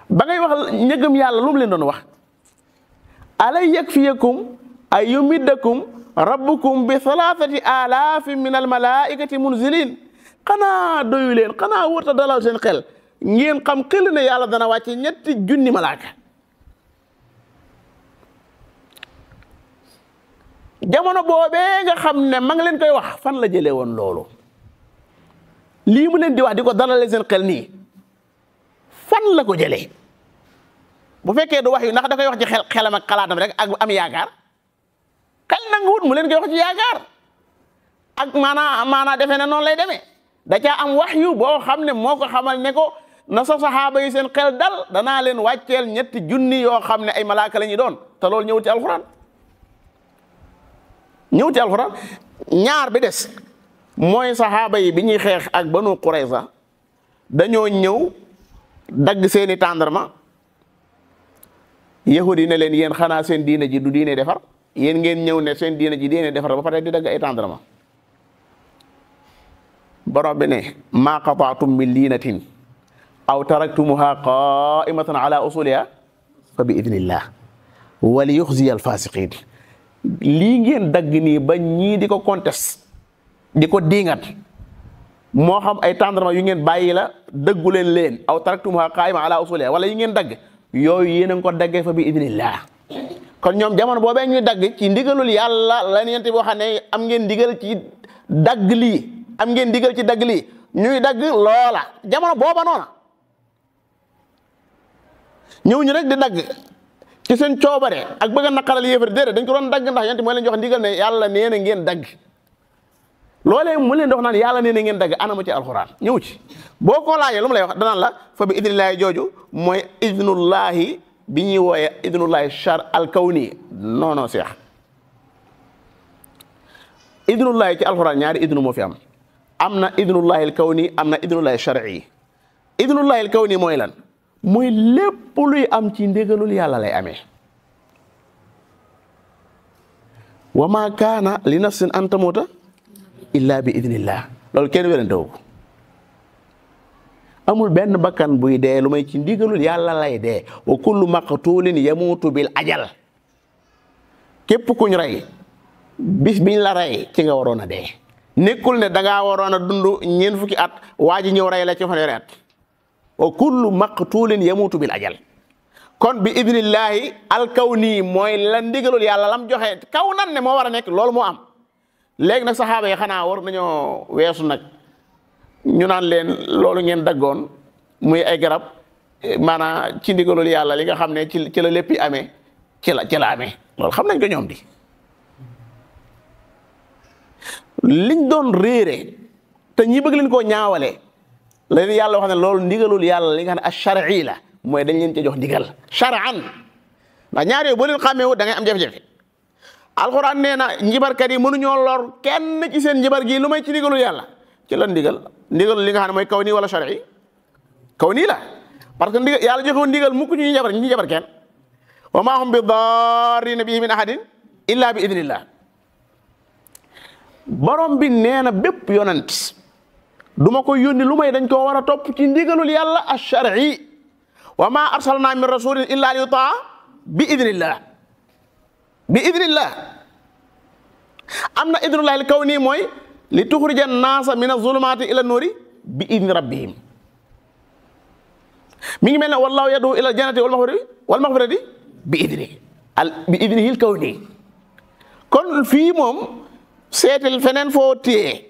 ba ngay wax ñëgëm yàlla lu mu leen doon wax alay yakfiyakum ay yumiddakum rabbukum bi 3000 min al malaikati munzilin xanaa doyu leen xanaa wërta dalal seen xel ngeen xam xel ne yàlla dana wàcce 3 junni malaaka jamono boobee nga xam ne ma ngi leen koy wax fan la jëlee woon loolu lii mu leen di wax di ko dalale seen xel nii fan la ko jëlee bu fekkee du wax yu ndax da koy wax ci xelam ak xalaatam rek ak am yaakaar xel nanguwut mu leen koy wax ci yaakaar ak maanaa defee ne noonu lay demee da caa am wax yu boo xam ne moo ko xamal ne ko na sa saxaaba yi seen xel dal danaa leen wàcceel 3 junni yoo xam ne ay malaaka la ñuy doon te loolu ñëwul ci alxuraan ñaar bi des mooy saxaaba yi bi ñuy xeex ak banu Qurayza dañoo ñëw dagg seeni tàndarma yahudi yi ne leen yéen xanaa seen diine ji du diine defar yéen ngeen ñëw ne seen diine ji diine defar ba pare di dagg ay tàndarma borom bi ne maa qataatum min liinatin aw taraktumuha qaimatan ala usuliha fa bi idnillah wa li yuxziya alfasiqin lii ngeen dagg nii ba ñii di ko conteste di ko diingat moo xam ay tàndarma yu ngeen bàyyi la dëggu leen aw taraktumuha qaimatan ala usuliha wala yi ngeen dagg yooyu yéen a ngi ko daggee fa bi idnillah kon ñoom jamono boobee ñuy dagg ci ndigalul yàlla la yonent bi wax ne am ngeen ndigal ci dagg lii am ngeen ndigal ci dagg lii ñuy dagg loola jamono booba noona ñëw ñu rek di dagg ci seen coobare ak bëgg a naqaral yéefar déedéet dañ ko doon dagg ndax yonent mooy leen jox ndigal ne yàlla nee na ngeen dagg loolee mu leen dox naan yàlla nee na ngeen dagg anama ci alxuraan ñëw ci boo ko laajee lu mu lay wax danaan la fa bi idnillahi jooju mooy idnullahi bi ñuy wooye idnullahi char al kawni non seex idnullahi ci alxuraan ñaari idnu moo fi am na idnullahi al kawni am na idnullahi shar'i idnullahi al kawni mooy lan mooy lépp luy am ci ndégalul yàlla lay amee wa ma kaana li nafsin an tamuuta illa bi idnillah loolu kenn wérantewu ko amul benn bakkan buy dee lu may ci ndigalul yàlla lay dee wa kullu maqtulin yamuutu bil ajal képp kuñ rey bis biñ la rey ci nga waroon a dee nekkul ne dangaa waroon a dund 4 fukki at waa ji ñëw rey la ci fanweeri at wa kullu maqtulin yamuutu bil ajal kon bi idnillahi alkawni mooy la ndigalul yàlla lam joxe kaw nan ne moo war a nekk loolu moo am léegi nag saxaaba yi xanaa war nañoo weesu nag ñu naan leen loolu ngeen daggoon muy ay garab maanaam ci ndigalul yàlla li nga xam ne ci la lépp amee ci la amee loolu xam nañ ko ñoom di liñ doon réere te ñi bëgg leen koo ñaawale leen yàlla wax ne loolu ndigalul yàlla li nga xam ne ash-shar'i la mooy dañ leen ci jox ndigal shar'an ndax ñaar yooyu boo leen xàmmeewut da ngay am jafe-jafe alxuraan nee na njibarkat yi mënuñoo lor kenn ci seen njibar gi lu may ci ndigalul yàlla ci lan ndigal li nga xam ne mooy kaw nii wala shar'i kaw nii la parce que ndigal yàlla joxewoon ndigal mukk ñu njabar kenn wa maa hum bi darrina bihi min ahadin illa bi idnillah borom bi nee na bépp yonent du ma ko yónni lu may dañ koo war a topp ci ndigalul yàlla ash-shar'i wa ma arsalna min rasulin illa li yutaa bi idnillah am na idnullahi al-kawni mooy li tuxrija naasa min az-zulumaati ila nuuri bi idni rabbihim mi ngi mel ne wallahu yad'u ila al-jannati wal maghfirati bi idnihi al-kawni kon fii moom seetal feneen foo téye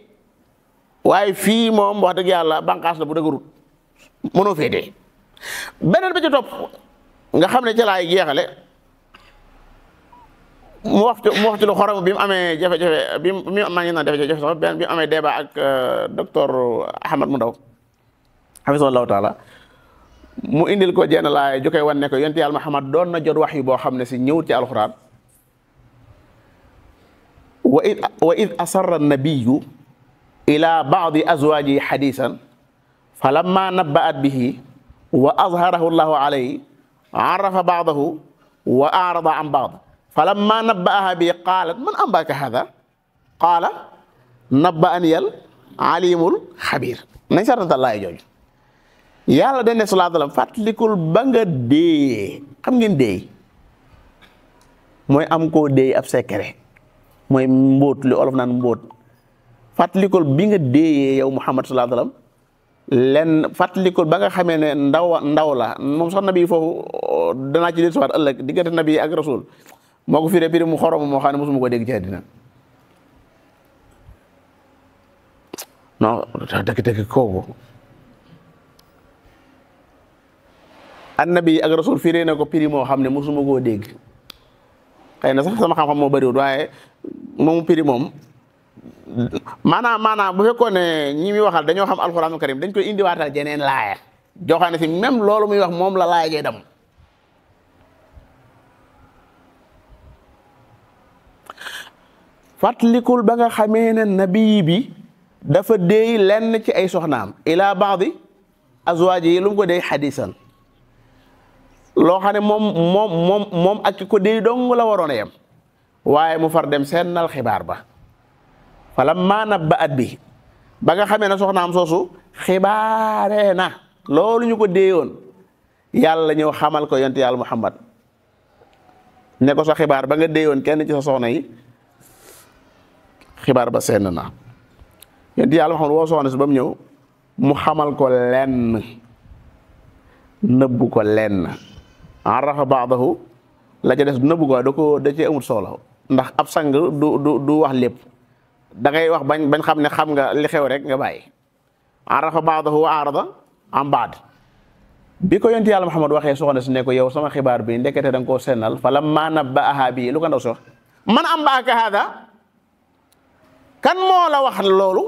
waaye fii moom wax dëgg yàlla bànqaas la bu dëgërut mënoo féetee beneen bi ci topp nga xam ne ca laay jeexale mu wax ci lu xorom bi mu amee jafe-jafe bi maa ngi naan jafe-jafe sax bi mu amee débat ak docteur Ahmad mu ndaw hafizahullahu taala mu indil ko jenn laay ju koy wan ne ko yonent yàlla Muhammad doon na jot wax yi boo xam ne si ñëwut ci alxuraan wa id asarra nabiyu ila baadi azwaaji hadisan falamma nabba'at bihi wa azharahu llahu alayhi arafa baadahu wa arada an baad falamma nabba'aha bi qaalat man anba'aka hada qaala nabba'ani al alimul xabir nañ sartantal laay jooju yàlla dañ ne sallallahu alayhi wa sallam fàttalikul ba nga déeyee xam ngeen déey mooy am koo déey ab secret mooy mbóot li olof naan mbóot fàttalikul bi nga déeyee yow Muhammad sallallahu alayhi wa sallam lenn fàttalikul ba nga xamee ne ndaw la moom sax nabi foofu danaa ci dellusiwaat ëllëg diggante nabi ak rasul moo ko firee mu xorom moo xam ne mosuma ko dégg ci àddina non dëgg-dëgg kooku annabi ak rasul firee na ko prix moo xam ne mosuma koo dégg xëy na sax sama xam-xam moo bëriwul waaye moom prix moom maanaam bu fekkoon ne ñi muy waxal dañoo xam alxuraanul karim dañ koy indiwaatal jeneen laaya joxaane si même loolu muy wax moom la laaya jee dam fàttalikul ba nga xamee ne nabi bi dafa déey lenn ci ay soxnaam ila baadi azwaaji yi lu mu ko déey xadisan loo xam ne moom ak ki ko déey dong la waroon a yem waaye mu far dem sennal xibaar ba falammaa nabba'at bi ba nga xamee ne soxnaam soosu xibaaree na loolu ñu ko déeyoon yàlla ñëw xamal ko yonent yàlla Muhammad ne ko sa xibaar ba nga déeyoon kenn ci sa soxna yi xibaar ba senn na yonent yàlla Muhammad woo soxna si ba mu ñëw mu xamal ko lenn nëbbu ko lenn arafa baadahu la ca des nëbbu ko da cee amul solo ndax ab sang du wax lépp da ngay wax bañ xam ne xam nga li xew rek nga bàyyi arafa baadahu wa arada am baad bi ko yonent yàlla Muhammad waxee soxna si ne ko yow sama xibaar bi ndekete da nga koo sennal fa lammaa nabba'ahaa bii lu ko ndaw si wax man anba'aka haadaa kan moo la wax loolu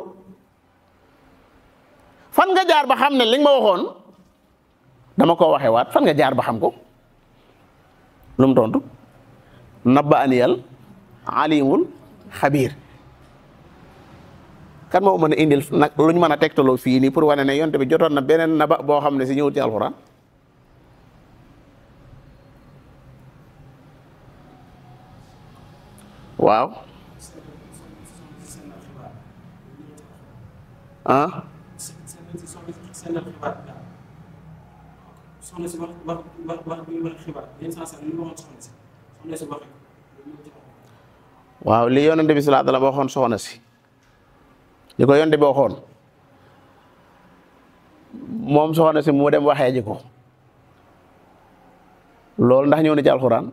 fan nga jaar ba xam ne li nga ma waxoon dama koo waxee waat fan nga jaar ba xam ko lu mu tontu nabba'aniyal alimul xabiir kan moo mën a indil nag lu ñu mën a tegtaloo fii nii pour wane ne yonte bi jotoon na beneen naba boo xam ne si ñëwut ci alxuraan waaw ah waaw li yonent bi sallallahu alayhi wa sallam waxoon soxna si li ko yonent bi waxoon moom soxna si mu dem waxee ji ko loolu ndax ñëw na ci alxuraan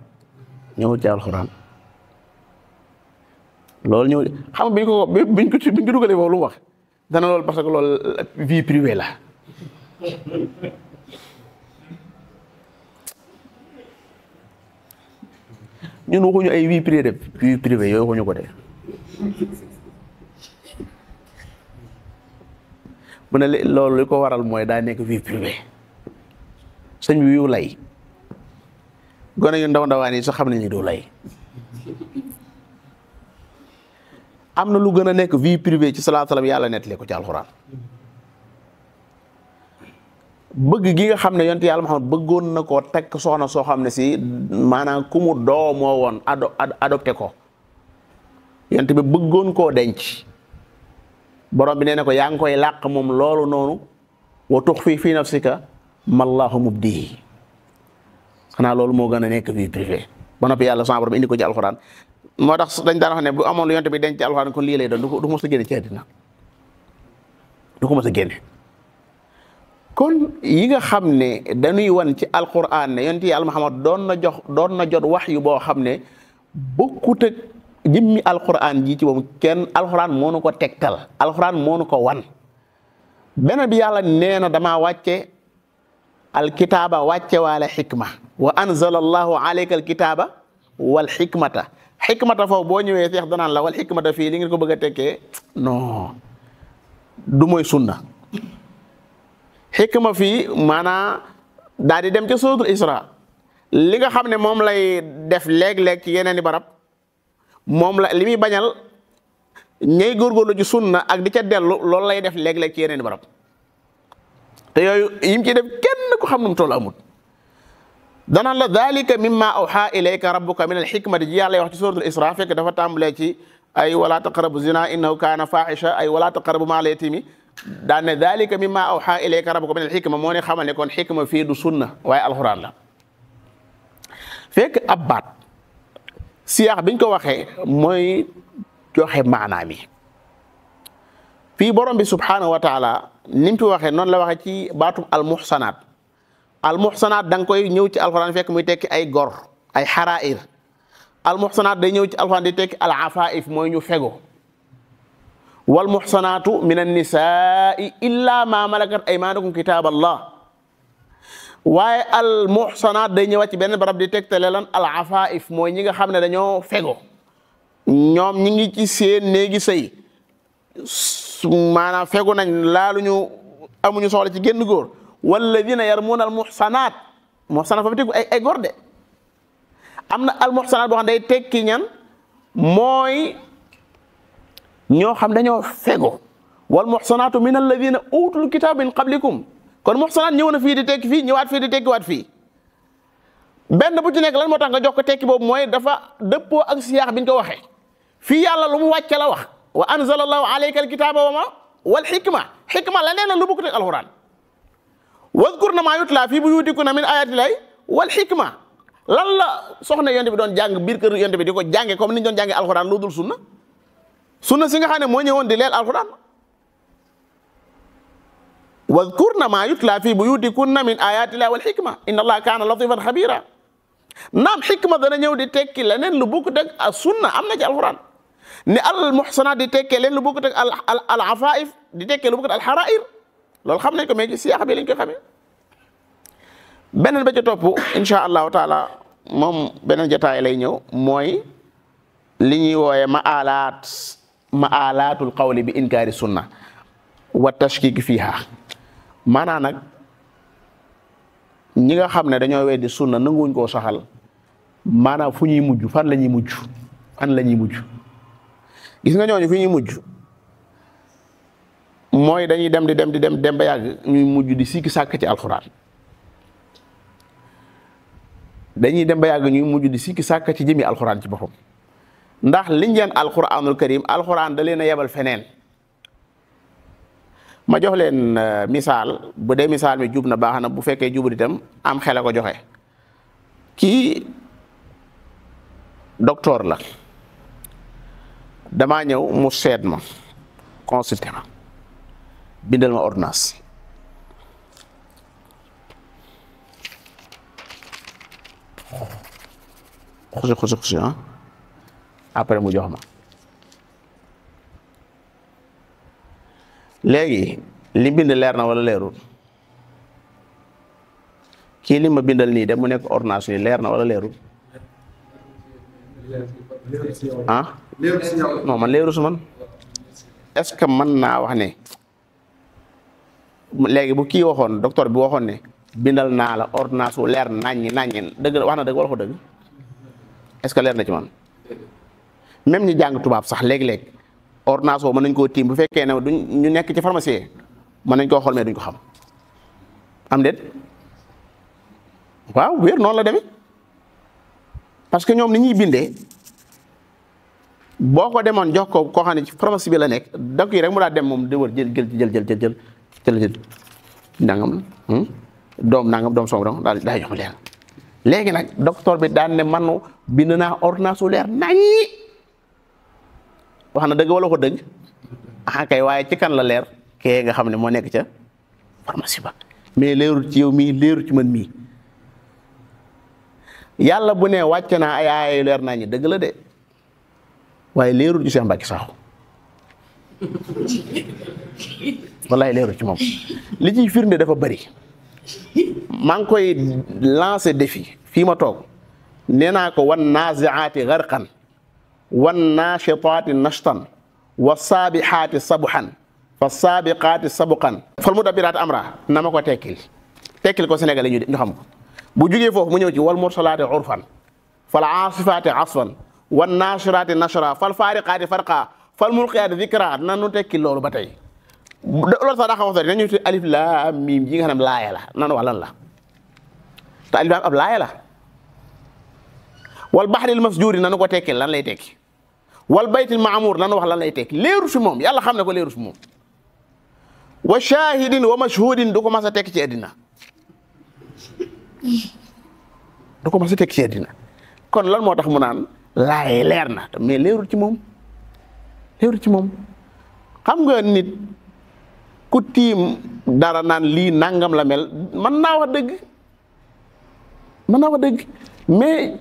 ñëwul ci alxuraan loolu ñëw xam nga biñ ko dugalee foofu lu mu wax dana loolu parce que loolu vie privée la ñun waxuñu ay vie privée yooyu waxuñu ko de mu ne loolu li ko waral mooy daa nekk vie privée sëñ bi yu lay gone yu ndaw ndawaan yi sax xam nañu du lay am na lu gën a nekk vie privée ci salaatu salaam yàlla nettali ko ci alxuraan bëgg gi nga xam ne yonent yàlla Muhammad bëggoon na koo teg soxna soo xam ne si maanaam ku mu doomoo woon adopté ko yonent bi bëggoon koo denc borom bi nee na ko yaa ngi koy làq moom loolu noonu wa tuxfi fi nafsika mallaahu mubdihi xanaa loolu moo gën a nekk vie privée ba noppi yàlla sama borom indi ko ci alxuraan moo tax dañ daan wax ne bu amoon lu yonent bi denc ci alxuraan kon lii lay doon du ko mos a génne ci àddina du ko mos a génne kon yi nga xam ne dañuy wan ci alxuraan ne yonent yàlla Muhammad doon na jot wax yu boo xam ne bokkut ak jëmmi alxuraan ji ci moom kenn alxuraan moo nu ko tegtal alxuraan moo nu ko wan beneen bi yàlla nee na damaa wàcce alkitaaba wàcce waale xikma wa anzala allahu alayka alkitaaba wal xikmata xikmata foofu boo ñëwee seex danaan la wal xikmata fii li ngeen ko bëgg a tekkee non du mooy sunna xikma fii maanaa daal di dem ci suratul isra li nga xam ne moom lay def léeg-léeg ci yeneen i barab moom la li muy bañal ñay góorgóorlu ci sunna ak di ca dellu loolu lay def léeg-léeg ci yeneen i barab te yooyu yim ci def kenn ko xam nu mu toll amul danaan la dalika mimma awxa ilayka rabbuka min alxikmati ji yàlla wax ci suratul isra fekk dafa tàmbalee ci ay wala taqrabu zina innahu kaana fahisha ay wala taqrabu maal yatimi daan ne dalika mimma awxa ilayka rabbuka min alxikma moo ne xamal ne kon xikma fii du sunna waaye alxuraan la fekk ab baat siyaax biñ ko waxee mooy joxe maanaam yi fii borom bi subhanahu wa taala ni mu fi waxee noonu la waxee ci baatum almuhsanaat almuhsanaat da nga koy ñëw ci alxuraan fekk muy tekki ay gor ay xarair almuhsanaat day ñëw ci alxuraan di tekki al afaif mooy ñu fego wal muhsanaatu min annisaai illa ma malakat aymanukum kitab allah waaye al muhsanaat day ñëwaat ci benn barab di tegtale lan al afaif mooy ñi nga xam ne dañoo fego ñoom ñi ngi ci seen néegi sëy maanaam fegu nañ laaluñu amuñu soxla ci génn góor walladina yarmuuna al muhsanaat muhsanaat fa mu tegu ay góor de am na al muhsanaat boo xam day tekki ñan mooy ñoo xam dañoo fego wal muhsanaatu min alladina utul kitaab min qablikum kon muhsanaat ñëw na fii di tekki fii ñëwaat fii di tekkiwaat fii benn bu ci nekk lan moo tax nga jox ko tekki boobu mooy dafa dëppoo ak siyaax bi ñu ko waxee fii yàlla lu mu wàcce la wax wa anzala allahu alayka alkitaaba wal xikma la nee na lu bokkut ak alquran wadkurna maa yutla fii buyutikunna min ayatillahi wal xikma lan la soxna yonte bi doon jàng biir kër yonte bi di ko jànge comme ni ñu doon jànge alquran lu dul sunna si nga xam ne moo ñëwoon di leel alquran wadkurna maa yutla fii buyutikunna min ayatillahi wal xikma inna allaha kaana latifan xabira naam xikma dana ñëw di tekki leneen lu bokkut ak sunna am na ci alquran ni al muhsanaat di tekkee leen lu bokkut ak al afaif di tekkee lu bokkut al xarair loolu xam nañ ko mais ci siyaax bi lañ ko xamee beneen ba ca topp insha allahu taala moom beneen jotaay lay ñëw mooy li ñuy wooye ma'alaatul qawli bi inkaari sunna wa tashkik fiha maanaam nag ñi nga xam ne dañoo weddi sunna nanguwuñ koo saxal maanaam fu ñuy mujj fan la ñuy mujj gis nga ñooñu fi ñuy mujj mooy dañuy dem ba yàgg ñuy mujj di sikki sàkk ci alxuraan dañuy dem ba yàgg ñuy mujj di sikki sàkk ci jëmi alxuraan ci boppam ndax liñ leen alxuraanul karim alxuraan da leen a yebal feneen ma jox leen misaal bu dee misaal mi jub na baax na bu fekkee jubut itam am xel ko joxe kii docteur la damaa ñëw mu seet ma consulté ma bindal ma ordonnance xusi après mu jox ma léegi li bind leer na wala leerul kii li ma bindal nii de mu nekk ordonnance nii leer na wala leerul ah non man leeru su man est-ce que mën naa wax ne léegi bu kii waxoon docteur bi waxoon ne bindal naa la ordonnance wu leer naññi dëgg wax na dëgg wala ko dëgg est-ce que leer na ci man même ñi jàng tubaab sax léeg-léeg ordonnance boobu mën nañ koo tiim bu fekkee ne duñ ñu nekk ci pharmacie mën nañ koo xool mais duñ ko xam am déet waaw wér noonu la demee parce que ñoom ni ñuy bindee boo ko demoon jox ko koo xam ne ci pharmacie bi la nekk da yi rek mu daa dem moom di wër jël nangam doom nangam doom soom dong daal jox mu leer léegi nag docteur bi daan ne man bind naa ordonnance su leer nañi wax na dëgg wala ko dëgg ah kay waaye ci kan la leer kee nga xam ne moo nekk ca pharmacie ba mais leerul ci yow mii leerul ci man mii yàlla bu ne wàcce naa ay aaya yu leer nañi dëgg la de waaye leerul ci Cheikh Mbacké Sakho wallaay leerul ci moom li ciy firnde dafa bëri maa ngi koy lancé défi fii ma toog nee naa ko wan naziaati garqan wan nachitaati nashtan wa saabixaati sabuxan fa saabiqaati sabuqan fal mudabbiraati amra na ma ko tekkil ko Sénégal ñu xam ko bu jugee foofu mu ñëw ci wal mursalaati urfan fal aasifaati asfan wan naashiraati nashra fal faariqaati farqa fal mulqiyaati zikra nanu tekkil loolu ba tey loolu sax daa xam wax dañuy tuddee alif laam miim ji nga xam ne laaya la nanu wax lan la te alif laam ab laaya la wal baxril masjuuri nanu ko tekkil lan lay tekki wal baytil maamuur nanu wax lan lay tekki leeru si moom yàlla xam ne ko leeru si moom wa shahidin wa mashhudin du ko mas a tekki ci àddina du ko mas a tekki ci àddina kon lan moo tax mu naan laaye leer na mais leerul ci moom leerul ci moom xam nga nit ku tiim dara naan lii nangam la mel mën naa wax dëgg mais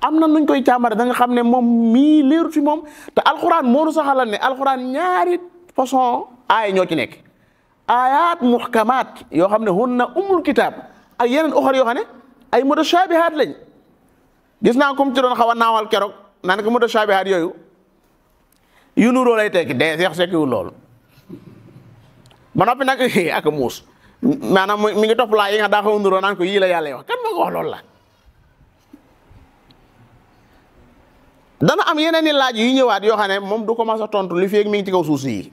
am na nuñ koy càmbare da nga xam ne moom mii leerul ci moom te alxuraan moo nu saxalal ne alxuraan ñaari façon aaya ñoo ci nekk ayaat muhkamaat yoo xam ne hunna ummul kitaab ak yeneen uxar yoo xam ne ay mutashabihaat lañ. gis naa comme ci doon xaw a naawal keroog naan ko mutashabihaat yooyu yu nuroo lay tekki de seex sekkiwul loolu ba noppi nag ak muus maanaam mi ngi topp laa yi nga daa xaw a nuroo naan ko yii la yàlla wax kan moo ko wax loolu la. dana am yeneen i laaj yu ñëwaat yoo xam ne moom du commencé tontu li fi mi ngi ci kaw suuf si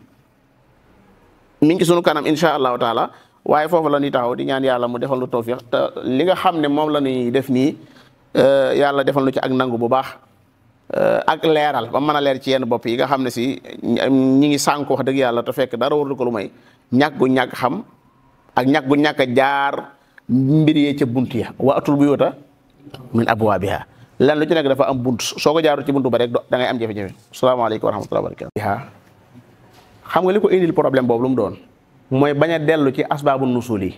mi ngi ci sunu kanam insha allahu taala waaye foofu la ñuy taxaw di ñaan yàlla mu defal lu tawfiq te li nga xam ne moom la ñuy def nii yàlla defal lu ci ak nangu bu baax ak leeral ba mën a leer ci yenn bopp yi nga xam ne si ñi ngi sànku wax dëgg yàlla te fekk dara warul ko lu may ñàkk gu ñàkk xam ak ñàkk gu ñàkk jaar mbir yee ca bunt ya wa atul buyuuta min abwaabiha lan lu ci nekk dafa am bunt soo ko jaarul ci buntu ba rek da ngay am jafe-jafe salaamaaleykum wa rahmatullahi wa barakatuh. xam nga li ko indil problème boobu lu mu doon mooy bañ a dellu ci asbaabu nusul yi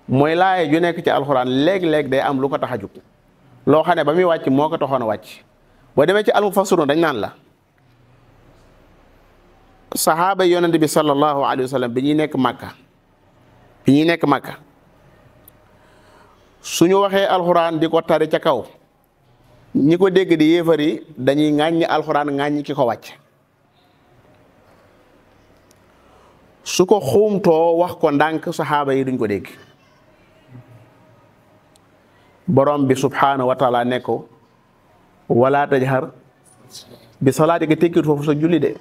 mooy laaye ju nekk ci alxuraan léeg-léeg day am lu ko tax a jug loo xam ne ba muy wàcc moo ko taxoon a wàcc boo demee ci almufassirun dañ naan la saxaaba yonent bi sallallahu alayhi wa sallam bi ñuy nekk màkka suñu waxee alxuraan di ko tari ca kaw ñi ko dégg di yéefar yi dañuy ŋàññi alxuraan ŋàññi ki ko wàcc su ko xuumtoo wax ko ndànk saxaaba yi duñ ko dégg borom bi subhanahu wa taala ne ko wala tajhar bi salaatika tekkit foofu sa julli de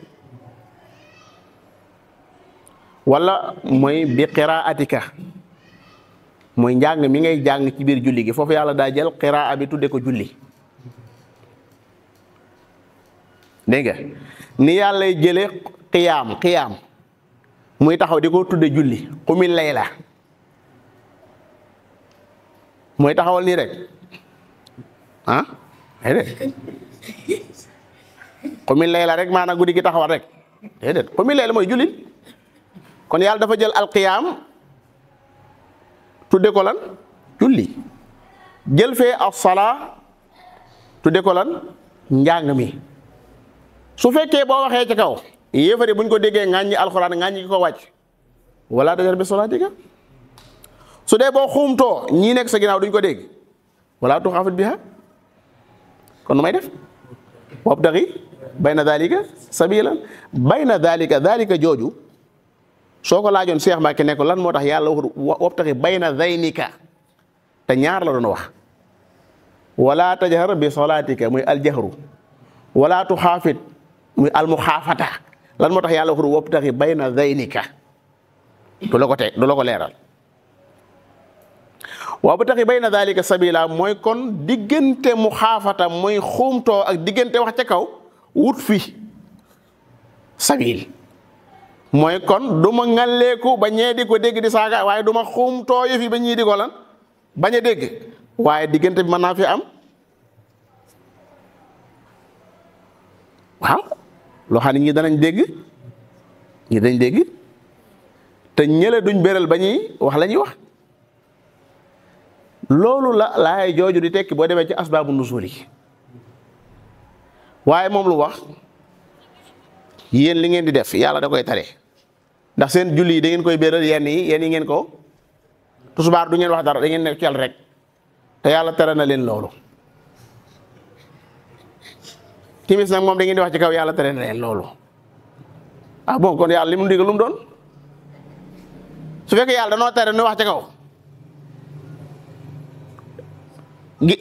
wala mooy bi qiraatika mooy njàng mi ngay jàng ci biir julli gi foofu yàlla daa jël qiraa bi tudde ko julli dégg nga ni yàlla jële qiyaam muy taxaw di ko tudde julli qumil layla mooy taxawal nii rek ah déedéet qumil layla rek maanaam guddi gi taxawal rek déedéet qumil layla mooy julli kon yàlla dafa jël alqiyaam tudde ko lan julli jël fee as-salaa tudde ko lan njàng mi su fekkee boo waxee ci kaw yéefari buñ ko déggee ŋàññi alxuraan ŋàññi ki ko wàcc wala tajhar bi salaatika su dee boo xuumtoo ñii nekk sa ginnaaw duñ ko dégg wala tuxaafit biha kon nu may def wabtaghi bayna dhalika sabilan bayna dhalika jooju soo ko laajoon Cheikh Mbacke ne ko lan moo tax yàlla waxut wabtaghi bayna dhaynika te ñaar la doon wax wala tajhar bi salaatika muy aljahru wala tuxaafit muy almuxaafata lan moo tax yàlla waxut wabtaghi bayna dhaynika du la ko leeral wabtaghi bayna dhalika sabila mooy kon diggante muxaafata mooy xuumtoo ak diggante wax ca kaw wut fi sabil mooy kon du ma ŋalleeku ba ñee di ko dégg di saaga waaye du ma xuumtoo yëfi ba ñii di ko lan bañ a dégg waaye diggante bi mën naa fi am waaw loo xam ne ñi danañ dégg te ñële duñ béral ba ñuy wax la ñuy wax loolu la laay jooju di tekki boo demee ci asbaabu nuzuul yi waaye moom lu wax yéen li ngeen di def yàlla da koy tare ndax seen julli yi da ngeen koy béral yenn yi ngeen ko tusubaar du ngeen wax dara da ngeen nekk cel rek te yàlla tere na leen loolu timis nag moom da ngeen di wax ci kaw yàlla tere na leen loolu ah bon kon yàlla li mu digal lu mu doon su fekkee yàlla danoo tere nu wax ci kaw gi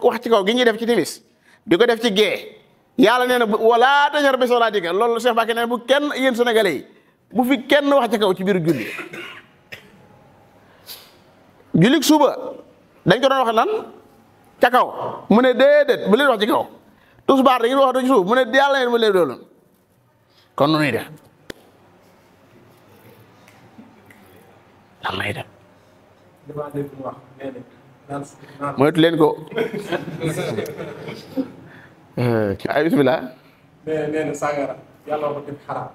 wax ci kaw gi ñuy def ci timis di ko def ci gée yàlla nee na wala tajhar bi salaatika loolu Cheikh Mbacke nee na bu kenn yéen sénégalais yi bu fi kenn wax ci kaw ci biir julli jullik suba dañ ko doon wax lan ca kaw mu ne déedéet bu leen wax ci kaw tusbaar dañuy wax ci suuf mu ne yàlla neen mu leen loolu kon nu nuy def lan lay def moytu leen ko ay bismillah nee na sàngara yàlla ko def xaraam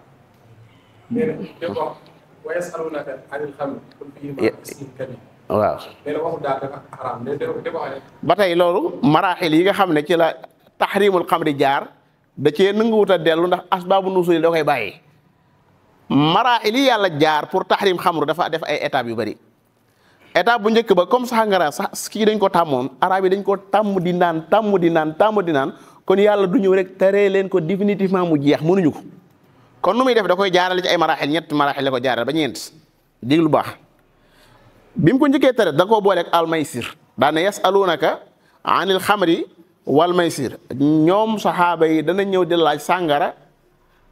nee na de ko wa yasalunaka anil xamri qul fiihimaa ismun kabiir waaw nee na waxu daal dafa xaraam ne de ko ba tey loolu maraaxil yi nga xam ne ci la taxrimul xamri jaar da cee nanguwut a dellu ndax asbaabu nuzuul da koy bàyyi maraaxil yi yàlla jaar pour tahrim xamru dafa def ay étapes yu bari. étape bu njëkk ba comme sàngara sax kii dañ ko tàmmoon arab yi dañ ko tàmm di naan tàmm di naan kon yàlla du ñëw rek teree leen ko définitivement mu jeex mënuñu ko kon nu muy def da koy jaarale ci ay maraaxil ñett maraaxil la ko jaarale ba ñeent dig lu baax bi mu ko njëkkee tere da koo booleeg al maysir daane yasalunaka anil xamri wal maysir ñoom saxaaba yi dana ñëw di laaj sàngara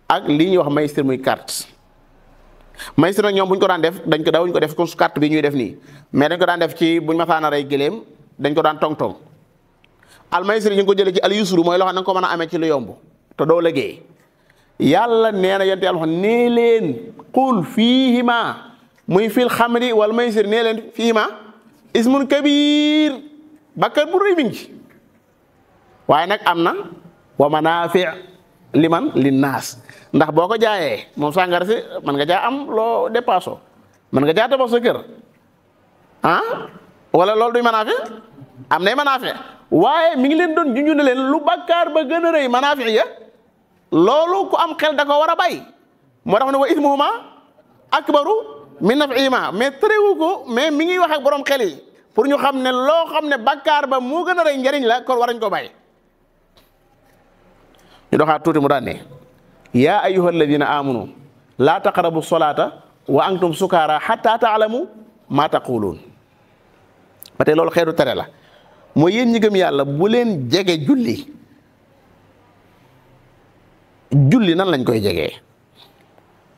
ak lii ñuy wax maysir muy carte maysir nag ñoom bu ñu ko daan def dañ ko dawuñ ko def comme carte bi ñuy def nii mais dañ ko daan def ci buñ masaana rey gëléem dañ ko daan tong-tong al maysir ñu ngi ko jëlee ci al yusru mooy loo xam ne nga ko mën a amee ci lu yomb te doo liggéey yàlla nee na yonte yàlla nee leen qul fiihima muy fil xamri wal maysir nee leen fiihima ismun kabir bakkar bu rëy mi ngi waaye nag am na wa manaafi liman linnaas ndax boo ko jaayee moom sàngara si man nga jaa am loo dépassé man nga jaa tabax sa kër wala loolu duy manaafi am nay manaafi waaye mi ngi leen doon junju ne leen lu bakkaar ba gën a rëy manaafi ya loolu ku am xel da ko war a bay moo tax ne wa ismuhuma akbaru min nafihima mais tëréwu ko mais mi ngi wax ak borom xel yi pour ñu xam ne loo xam ne bakkaar ba moo gën a rëy njëriñ la kon warañ ko bay ñu doxaat tuuti mu daan ne yaa ayyuha alladina amanu laa taqrabu solata wa antum sukaara hatta taalamu ma taquluun ba tey loolu xeetu tere la mooy yéen ñi gëm yàlla bu leen jege julli nan lañ koy jegee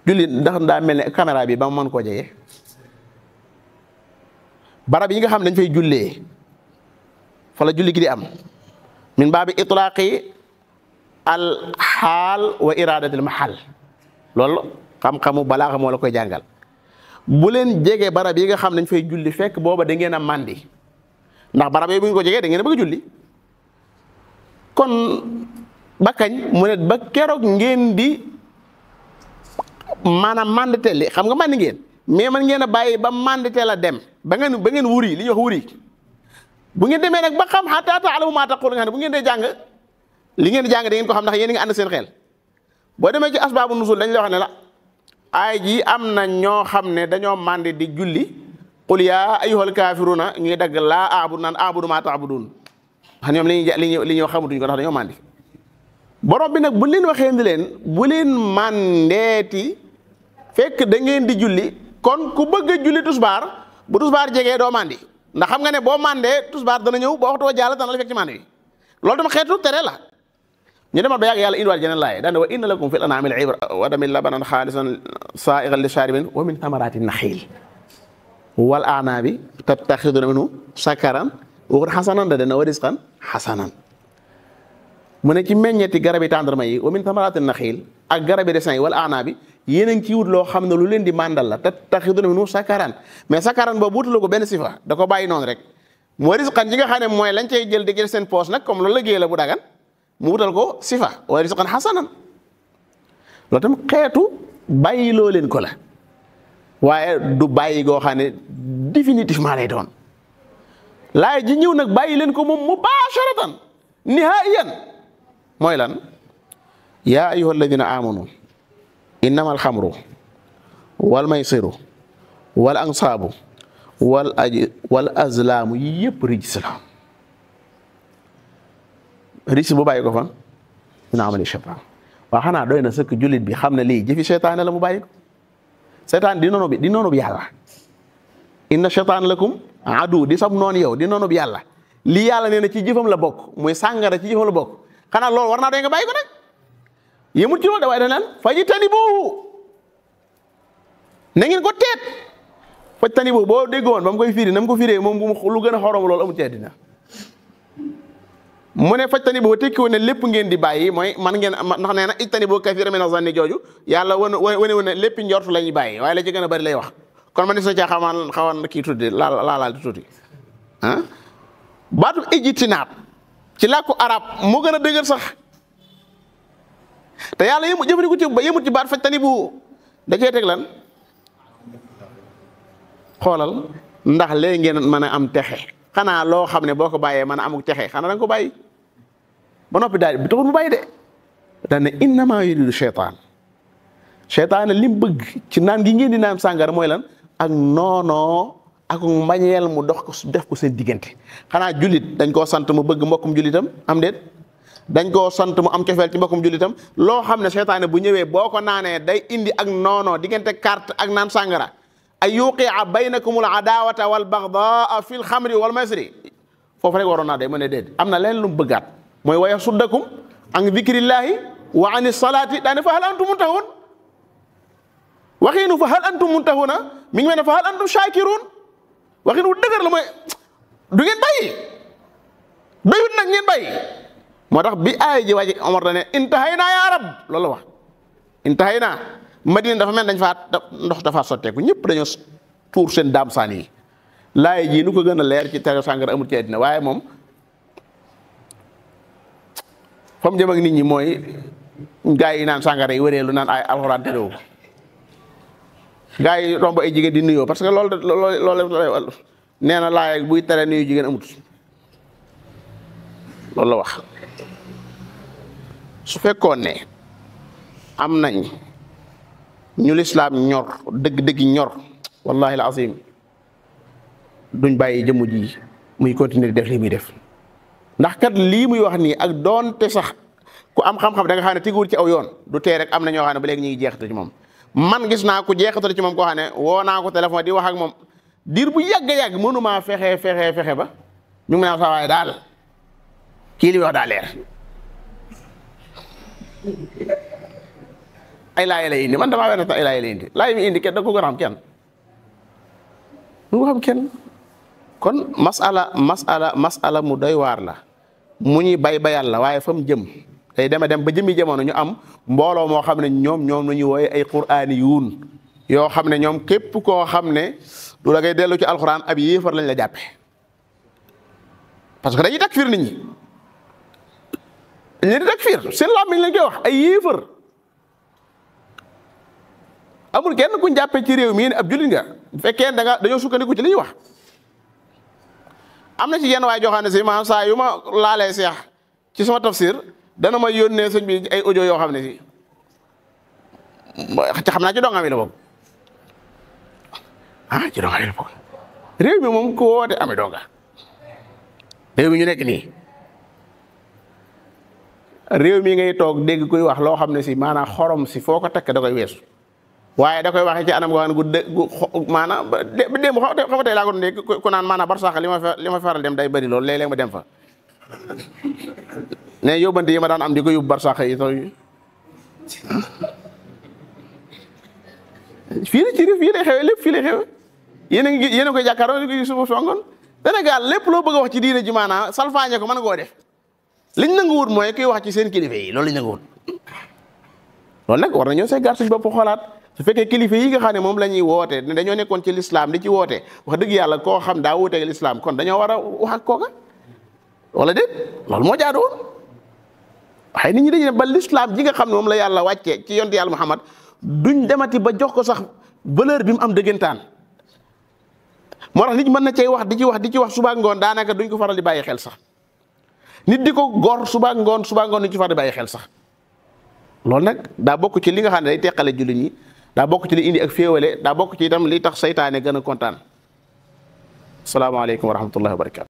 julli ndax daa mel ne caméra bi ba mu mën koo jege barab yi nga xam dañ fay jullee fa la julli gi di am min baabi itlaaqi al xaal wa iradatil mahal loolu xam-xamu balaaxa moo la koy jàngal bu leen jege barab yi nga xam dañ fay julli fekk booba da ngeen a màndi ndax barab yi bu ngeen ko jegee da ngeen a bëgg a julli kon ba kañ mu ne ba keroog ngeen di maanaam mandite li xam nga mandi ngeen mais man ngeen a bàyyi ba mandite la dem ba ngeen wuri li ñuy wax wuri bu ngeen demee nag ba xam hatta ta'lamu ma taqulun nga xam ne bu ngeen dee jàng li ngeen di jàng da ngeen ko xam ndax yéen a ngi ànd seen xel boo demee ci asbaabu nusul dañ lay wax ne la aay ji am na ñoo xam ne dañoo mandi di julli qul yaa ayyuhal kaafiruuna ñuy dagg laa a'budu naan a'budu maa ta'buduun wax ñoom li ñuy xamutuñ ko ndax dañoo mandi borom bi nag bu leen waxee ni leen bu leen mandeeti fekk da ngeen di julli kon ku bëgg a julli tusbaar bu tusbaar jegee doo mandi ndax xam nga ne boo mandee tusbaar dana ñëw boo waxtu wa jàll dana la fekk ci mandi bi loolu dama xeetu tere la ñu demal ba yàgg yàlla indiwaat jeneen laaye daan wa inna lakum fil an'aami ibra wa damin labanan xaalisan saa'igan lishaaribin wa min thamaraati naxiil wal a'naabi tattaxiduuna minhu sakaran wa xasanan da dana wa risqan xasanan mu ne ci meññeeti garabi tàndarma yi wa min thamaraati naxiil ak garabi raisin yi wal a'naabi yéen a ngi ciy wut loo xam ne lu leen di màndal la tattaxiduuna minhu sakaran mais sakaran boobu wutuloo ko benn sifa da ko bàyyi noonu rek wa risqan yi nga xam ne mooy lañ cay jël di jël seen poos nag comme loolu la géey la bu dagan mu wutal ko sifa wa risqan xasanan loolu tam xeetu bàyyi loo leen ko la waaye du bàyyi goo xam ne définitivement lay doon laay ji ñëw nag bàyyi leen ko moom mubasharatan nihaiyan mooy lan yaa ayyuha alladina amanu innama alxamru wal maysiru wal ansaabu wal azlaamu yëpp rijs la rijs bu bàyyi ko fan min amali shaytaan waa xanaa doy na sëkk jullit bi xam ne lii jëfi seytaane la mu bàyyi ko seytaan di noonu bi yàlla inna shaytaan lakum adu di sab noonu yow di noonu bi yàlla lii yàlla nee na ci jëfam la bokk muy sàngara ci jëfam la bokk xanaa loolu war naa doy nga bàyyi ko nag yëmut ci loolu da waaye da naan fajtanibuuhu na ngeen ko teet fajtanibuuhu boo déggoon ba mu koy firi na mu ko firee moom lu gën a xorom loolu amul ci àddina mu ne fajtanibuuhu tekkiwu ne lépp ngeen di bàyyi mooy man ngeen ndax nee na ijtanibu kasiiran mina zanni jooju yàlla wane ne lépp njortu la ñuy bàyyi waaye la ci gën a bari lay wax kon man ni sa caa xawan kii tuddi laalaal di tuuti baatu ijtinaab ci làkku arab moo gën a dëgër sax te yàlla jëfandiku ci yëmut ci baat fajtanibuuhu da cee teg lan xoolal ndax léegi ngeen mën a am texe xanaa loo xam ne boo ko bàyyee mën a amuk texe xanaa da nga ko bàyyi ba noppi daal bi taxul mu bàyyi de daan ne innama yuridu shaytaan seytaane li mu bëgg ci naan gi ngeen di naan sàngara mooy lan ak noonoo ak mbañeel mu dox ko def ko seen diggante. xanaa jullit dañ koo sant mu bëgg mbokkum jullitam am déet dañ koo sant mu am cofeel ci mbokkum jullitam loo xam ne seytaane bu ñëwee boo ko naanee day indi ak noonoo diggante carte ak naan sàngara ay yuqia baynakumul adawata wal bagdaa fil xamri wal masri foofu rek waroon naa day mën a déet am na leen lu mu bëggaat mooy waya suddakum an dikrillahi wa ani salaati daane fa hal antum muntahun waxiinu fa hal antum muntahuna mi ngi mel ne fa hal antum shakirun waxiinu dëgër la mooy du ngeen bàyyi doyut nag ngeen bàyyi moo tax bi aaya ji wàcc Omar da ne intahayna ya rab loolu la wax intahayna Madina dafa mel dañ faa ndox dafa sotteeku ñëpp dañoo tuur seen daam saan yi laay ji lu ko gën a leer ci tere sàngara amul ci àddina waaye moom fa mu jëm ak nit ñi mooy gaa yi naan sàngara yi wëreelu naan ay alxuraan terewu gaa yi romb ay jigéen di nuyoo parce que loolu nee na laay buy tere nuyu jigéen amut loolu la wax su fekkoon ne am nañ ñu lislaam ñor dëgg-dëgg ñor wallahi alazim duñ bàyyi jëmm ji muy continuer di def lii muy def ndax kat lii muy wax nii ak doonte sax ku am xam-xam da nga xam ne teguwul ci aw yoon du tee rek am na ñoo xam ne ba léegi ñu ngi jeexital ci moom man gis naa ku jeexital ci moom koo xam ne woo naa ko téléphone di wax ak moom diir bu yàgg-yàgg mënumaa fexe ba ñu ngi naan sa waaye daal kii li wax daa leer ay laay lay indi man damaa wenn ay laay lay indi laay mi indi kenn da ko gën a xam kenn du ko xam kenn kon masala mu doy waar la mu ñuy bay bayal la waaye fa mu jëm day dem ba jëmi jamono ñu am mbooloo moo xam ne ñoom la ñuy wooye ay quraani yuun yoo xam ne ñoom képp koo xam ne du la ngay dellu ci alxuraan ab yéefar lañ la jàppe parce que dañuy takfir nit ñi dañuy takfir seen làmmiñ lañ koy wax ay yéefar amul kenn kuñ jàppee ci réew mii ne ab jullit nga bu fekkee dañoo sukkandiku ci li ñuy wax am na ci yenn waay joxaane si maanaam saa yu ma laalee seex ci sama tafsir dana ma yónnee sëñ bi ay audio yoo xam ne si xam naa ci dongam yi la boobu ci dongam yi la boobu réew mi moom ko woote amee donga réew mi ñu nekk nii réew mi ngay toog dégg kuy wax loo xam ne si maanaam xorom si foo ko tekk da koy weesu waaye da koy waxee ci anam goo xam ne gu maanaam démb xam tey laa ko dundee ku naan maanaam barsax li ma faral dem day bëri loolu léeg-léeg ma dem fa ne yóbbante yi ma daan am di ko yóbbu barsax yi fii la ci fii lay xewe lépp fii lay xewe yéen a koy jàkkaarloo ko suba songoon Sénégal lépp loo bëgg a wax ci diine ji maanaam salfaañe ko mën koo def liñ nanguwut mooy kuy wax ci seen kilifa yi loolu lañ nanguwut loolu nag war nañoo say gar suñ bopp xoolaat su fekkee kilifa yi nga xam ne moom la ñuy woote ne dañoo nekkoon ci lislaam di ci woote wax dëgg yàlla koo xam daa wuuteeg lislaam kon dañoo war a wax ak kooka wala déet loolu moo jaadu woon waaye nit ñi dañu ne ba lislaam ji nga xam ne moom la yàlla wàccee ci yonent yàlla Muhammad duñ demati ba jox ko sax valeur bi mu am dëggantaan moo tax nit mën na cay wax di ci wax suba ngoon daanaka duñ ko faral di bàyyi xel sax nit di ko gor suba ngoon duñ ci faral di bàyyi xel sax loolu nag daa bokk ci li nga xam ne day teqale jullit ñi daa bokk ci li indi ak féewale daa bokk ci itam li tax saytaane gën a kontaan asalaamaaleykum wa rahmatullahi wa barakatu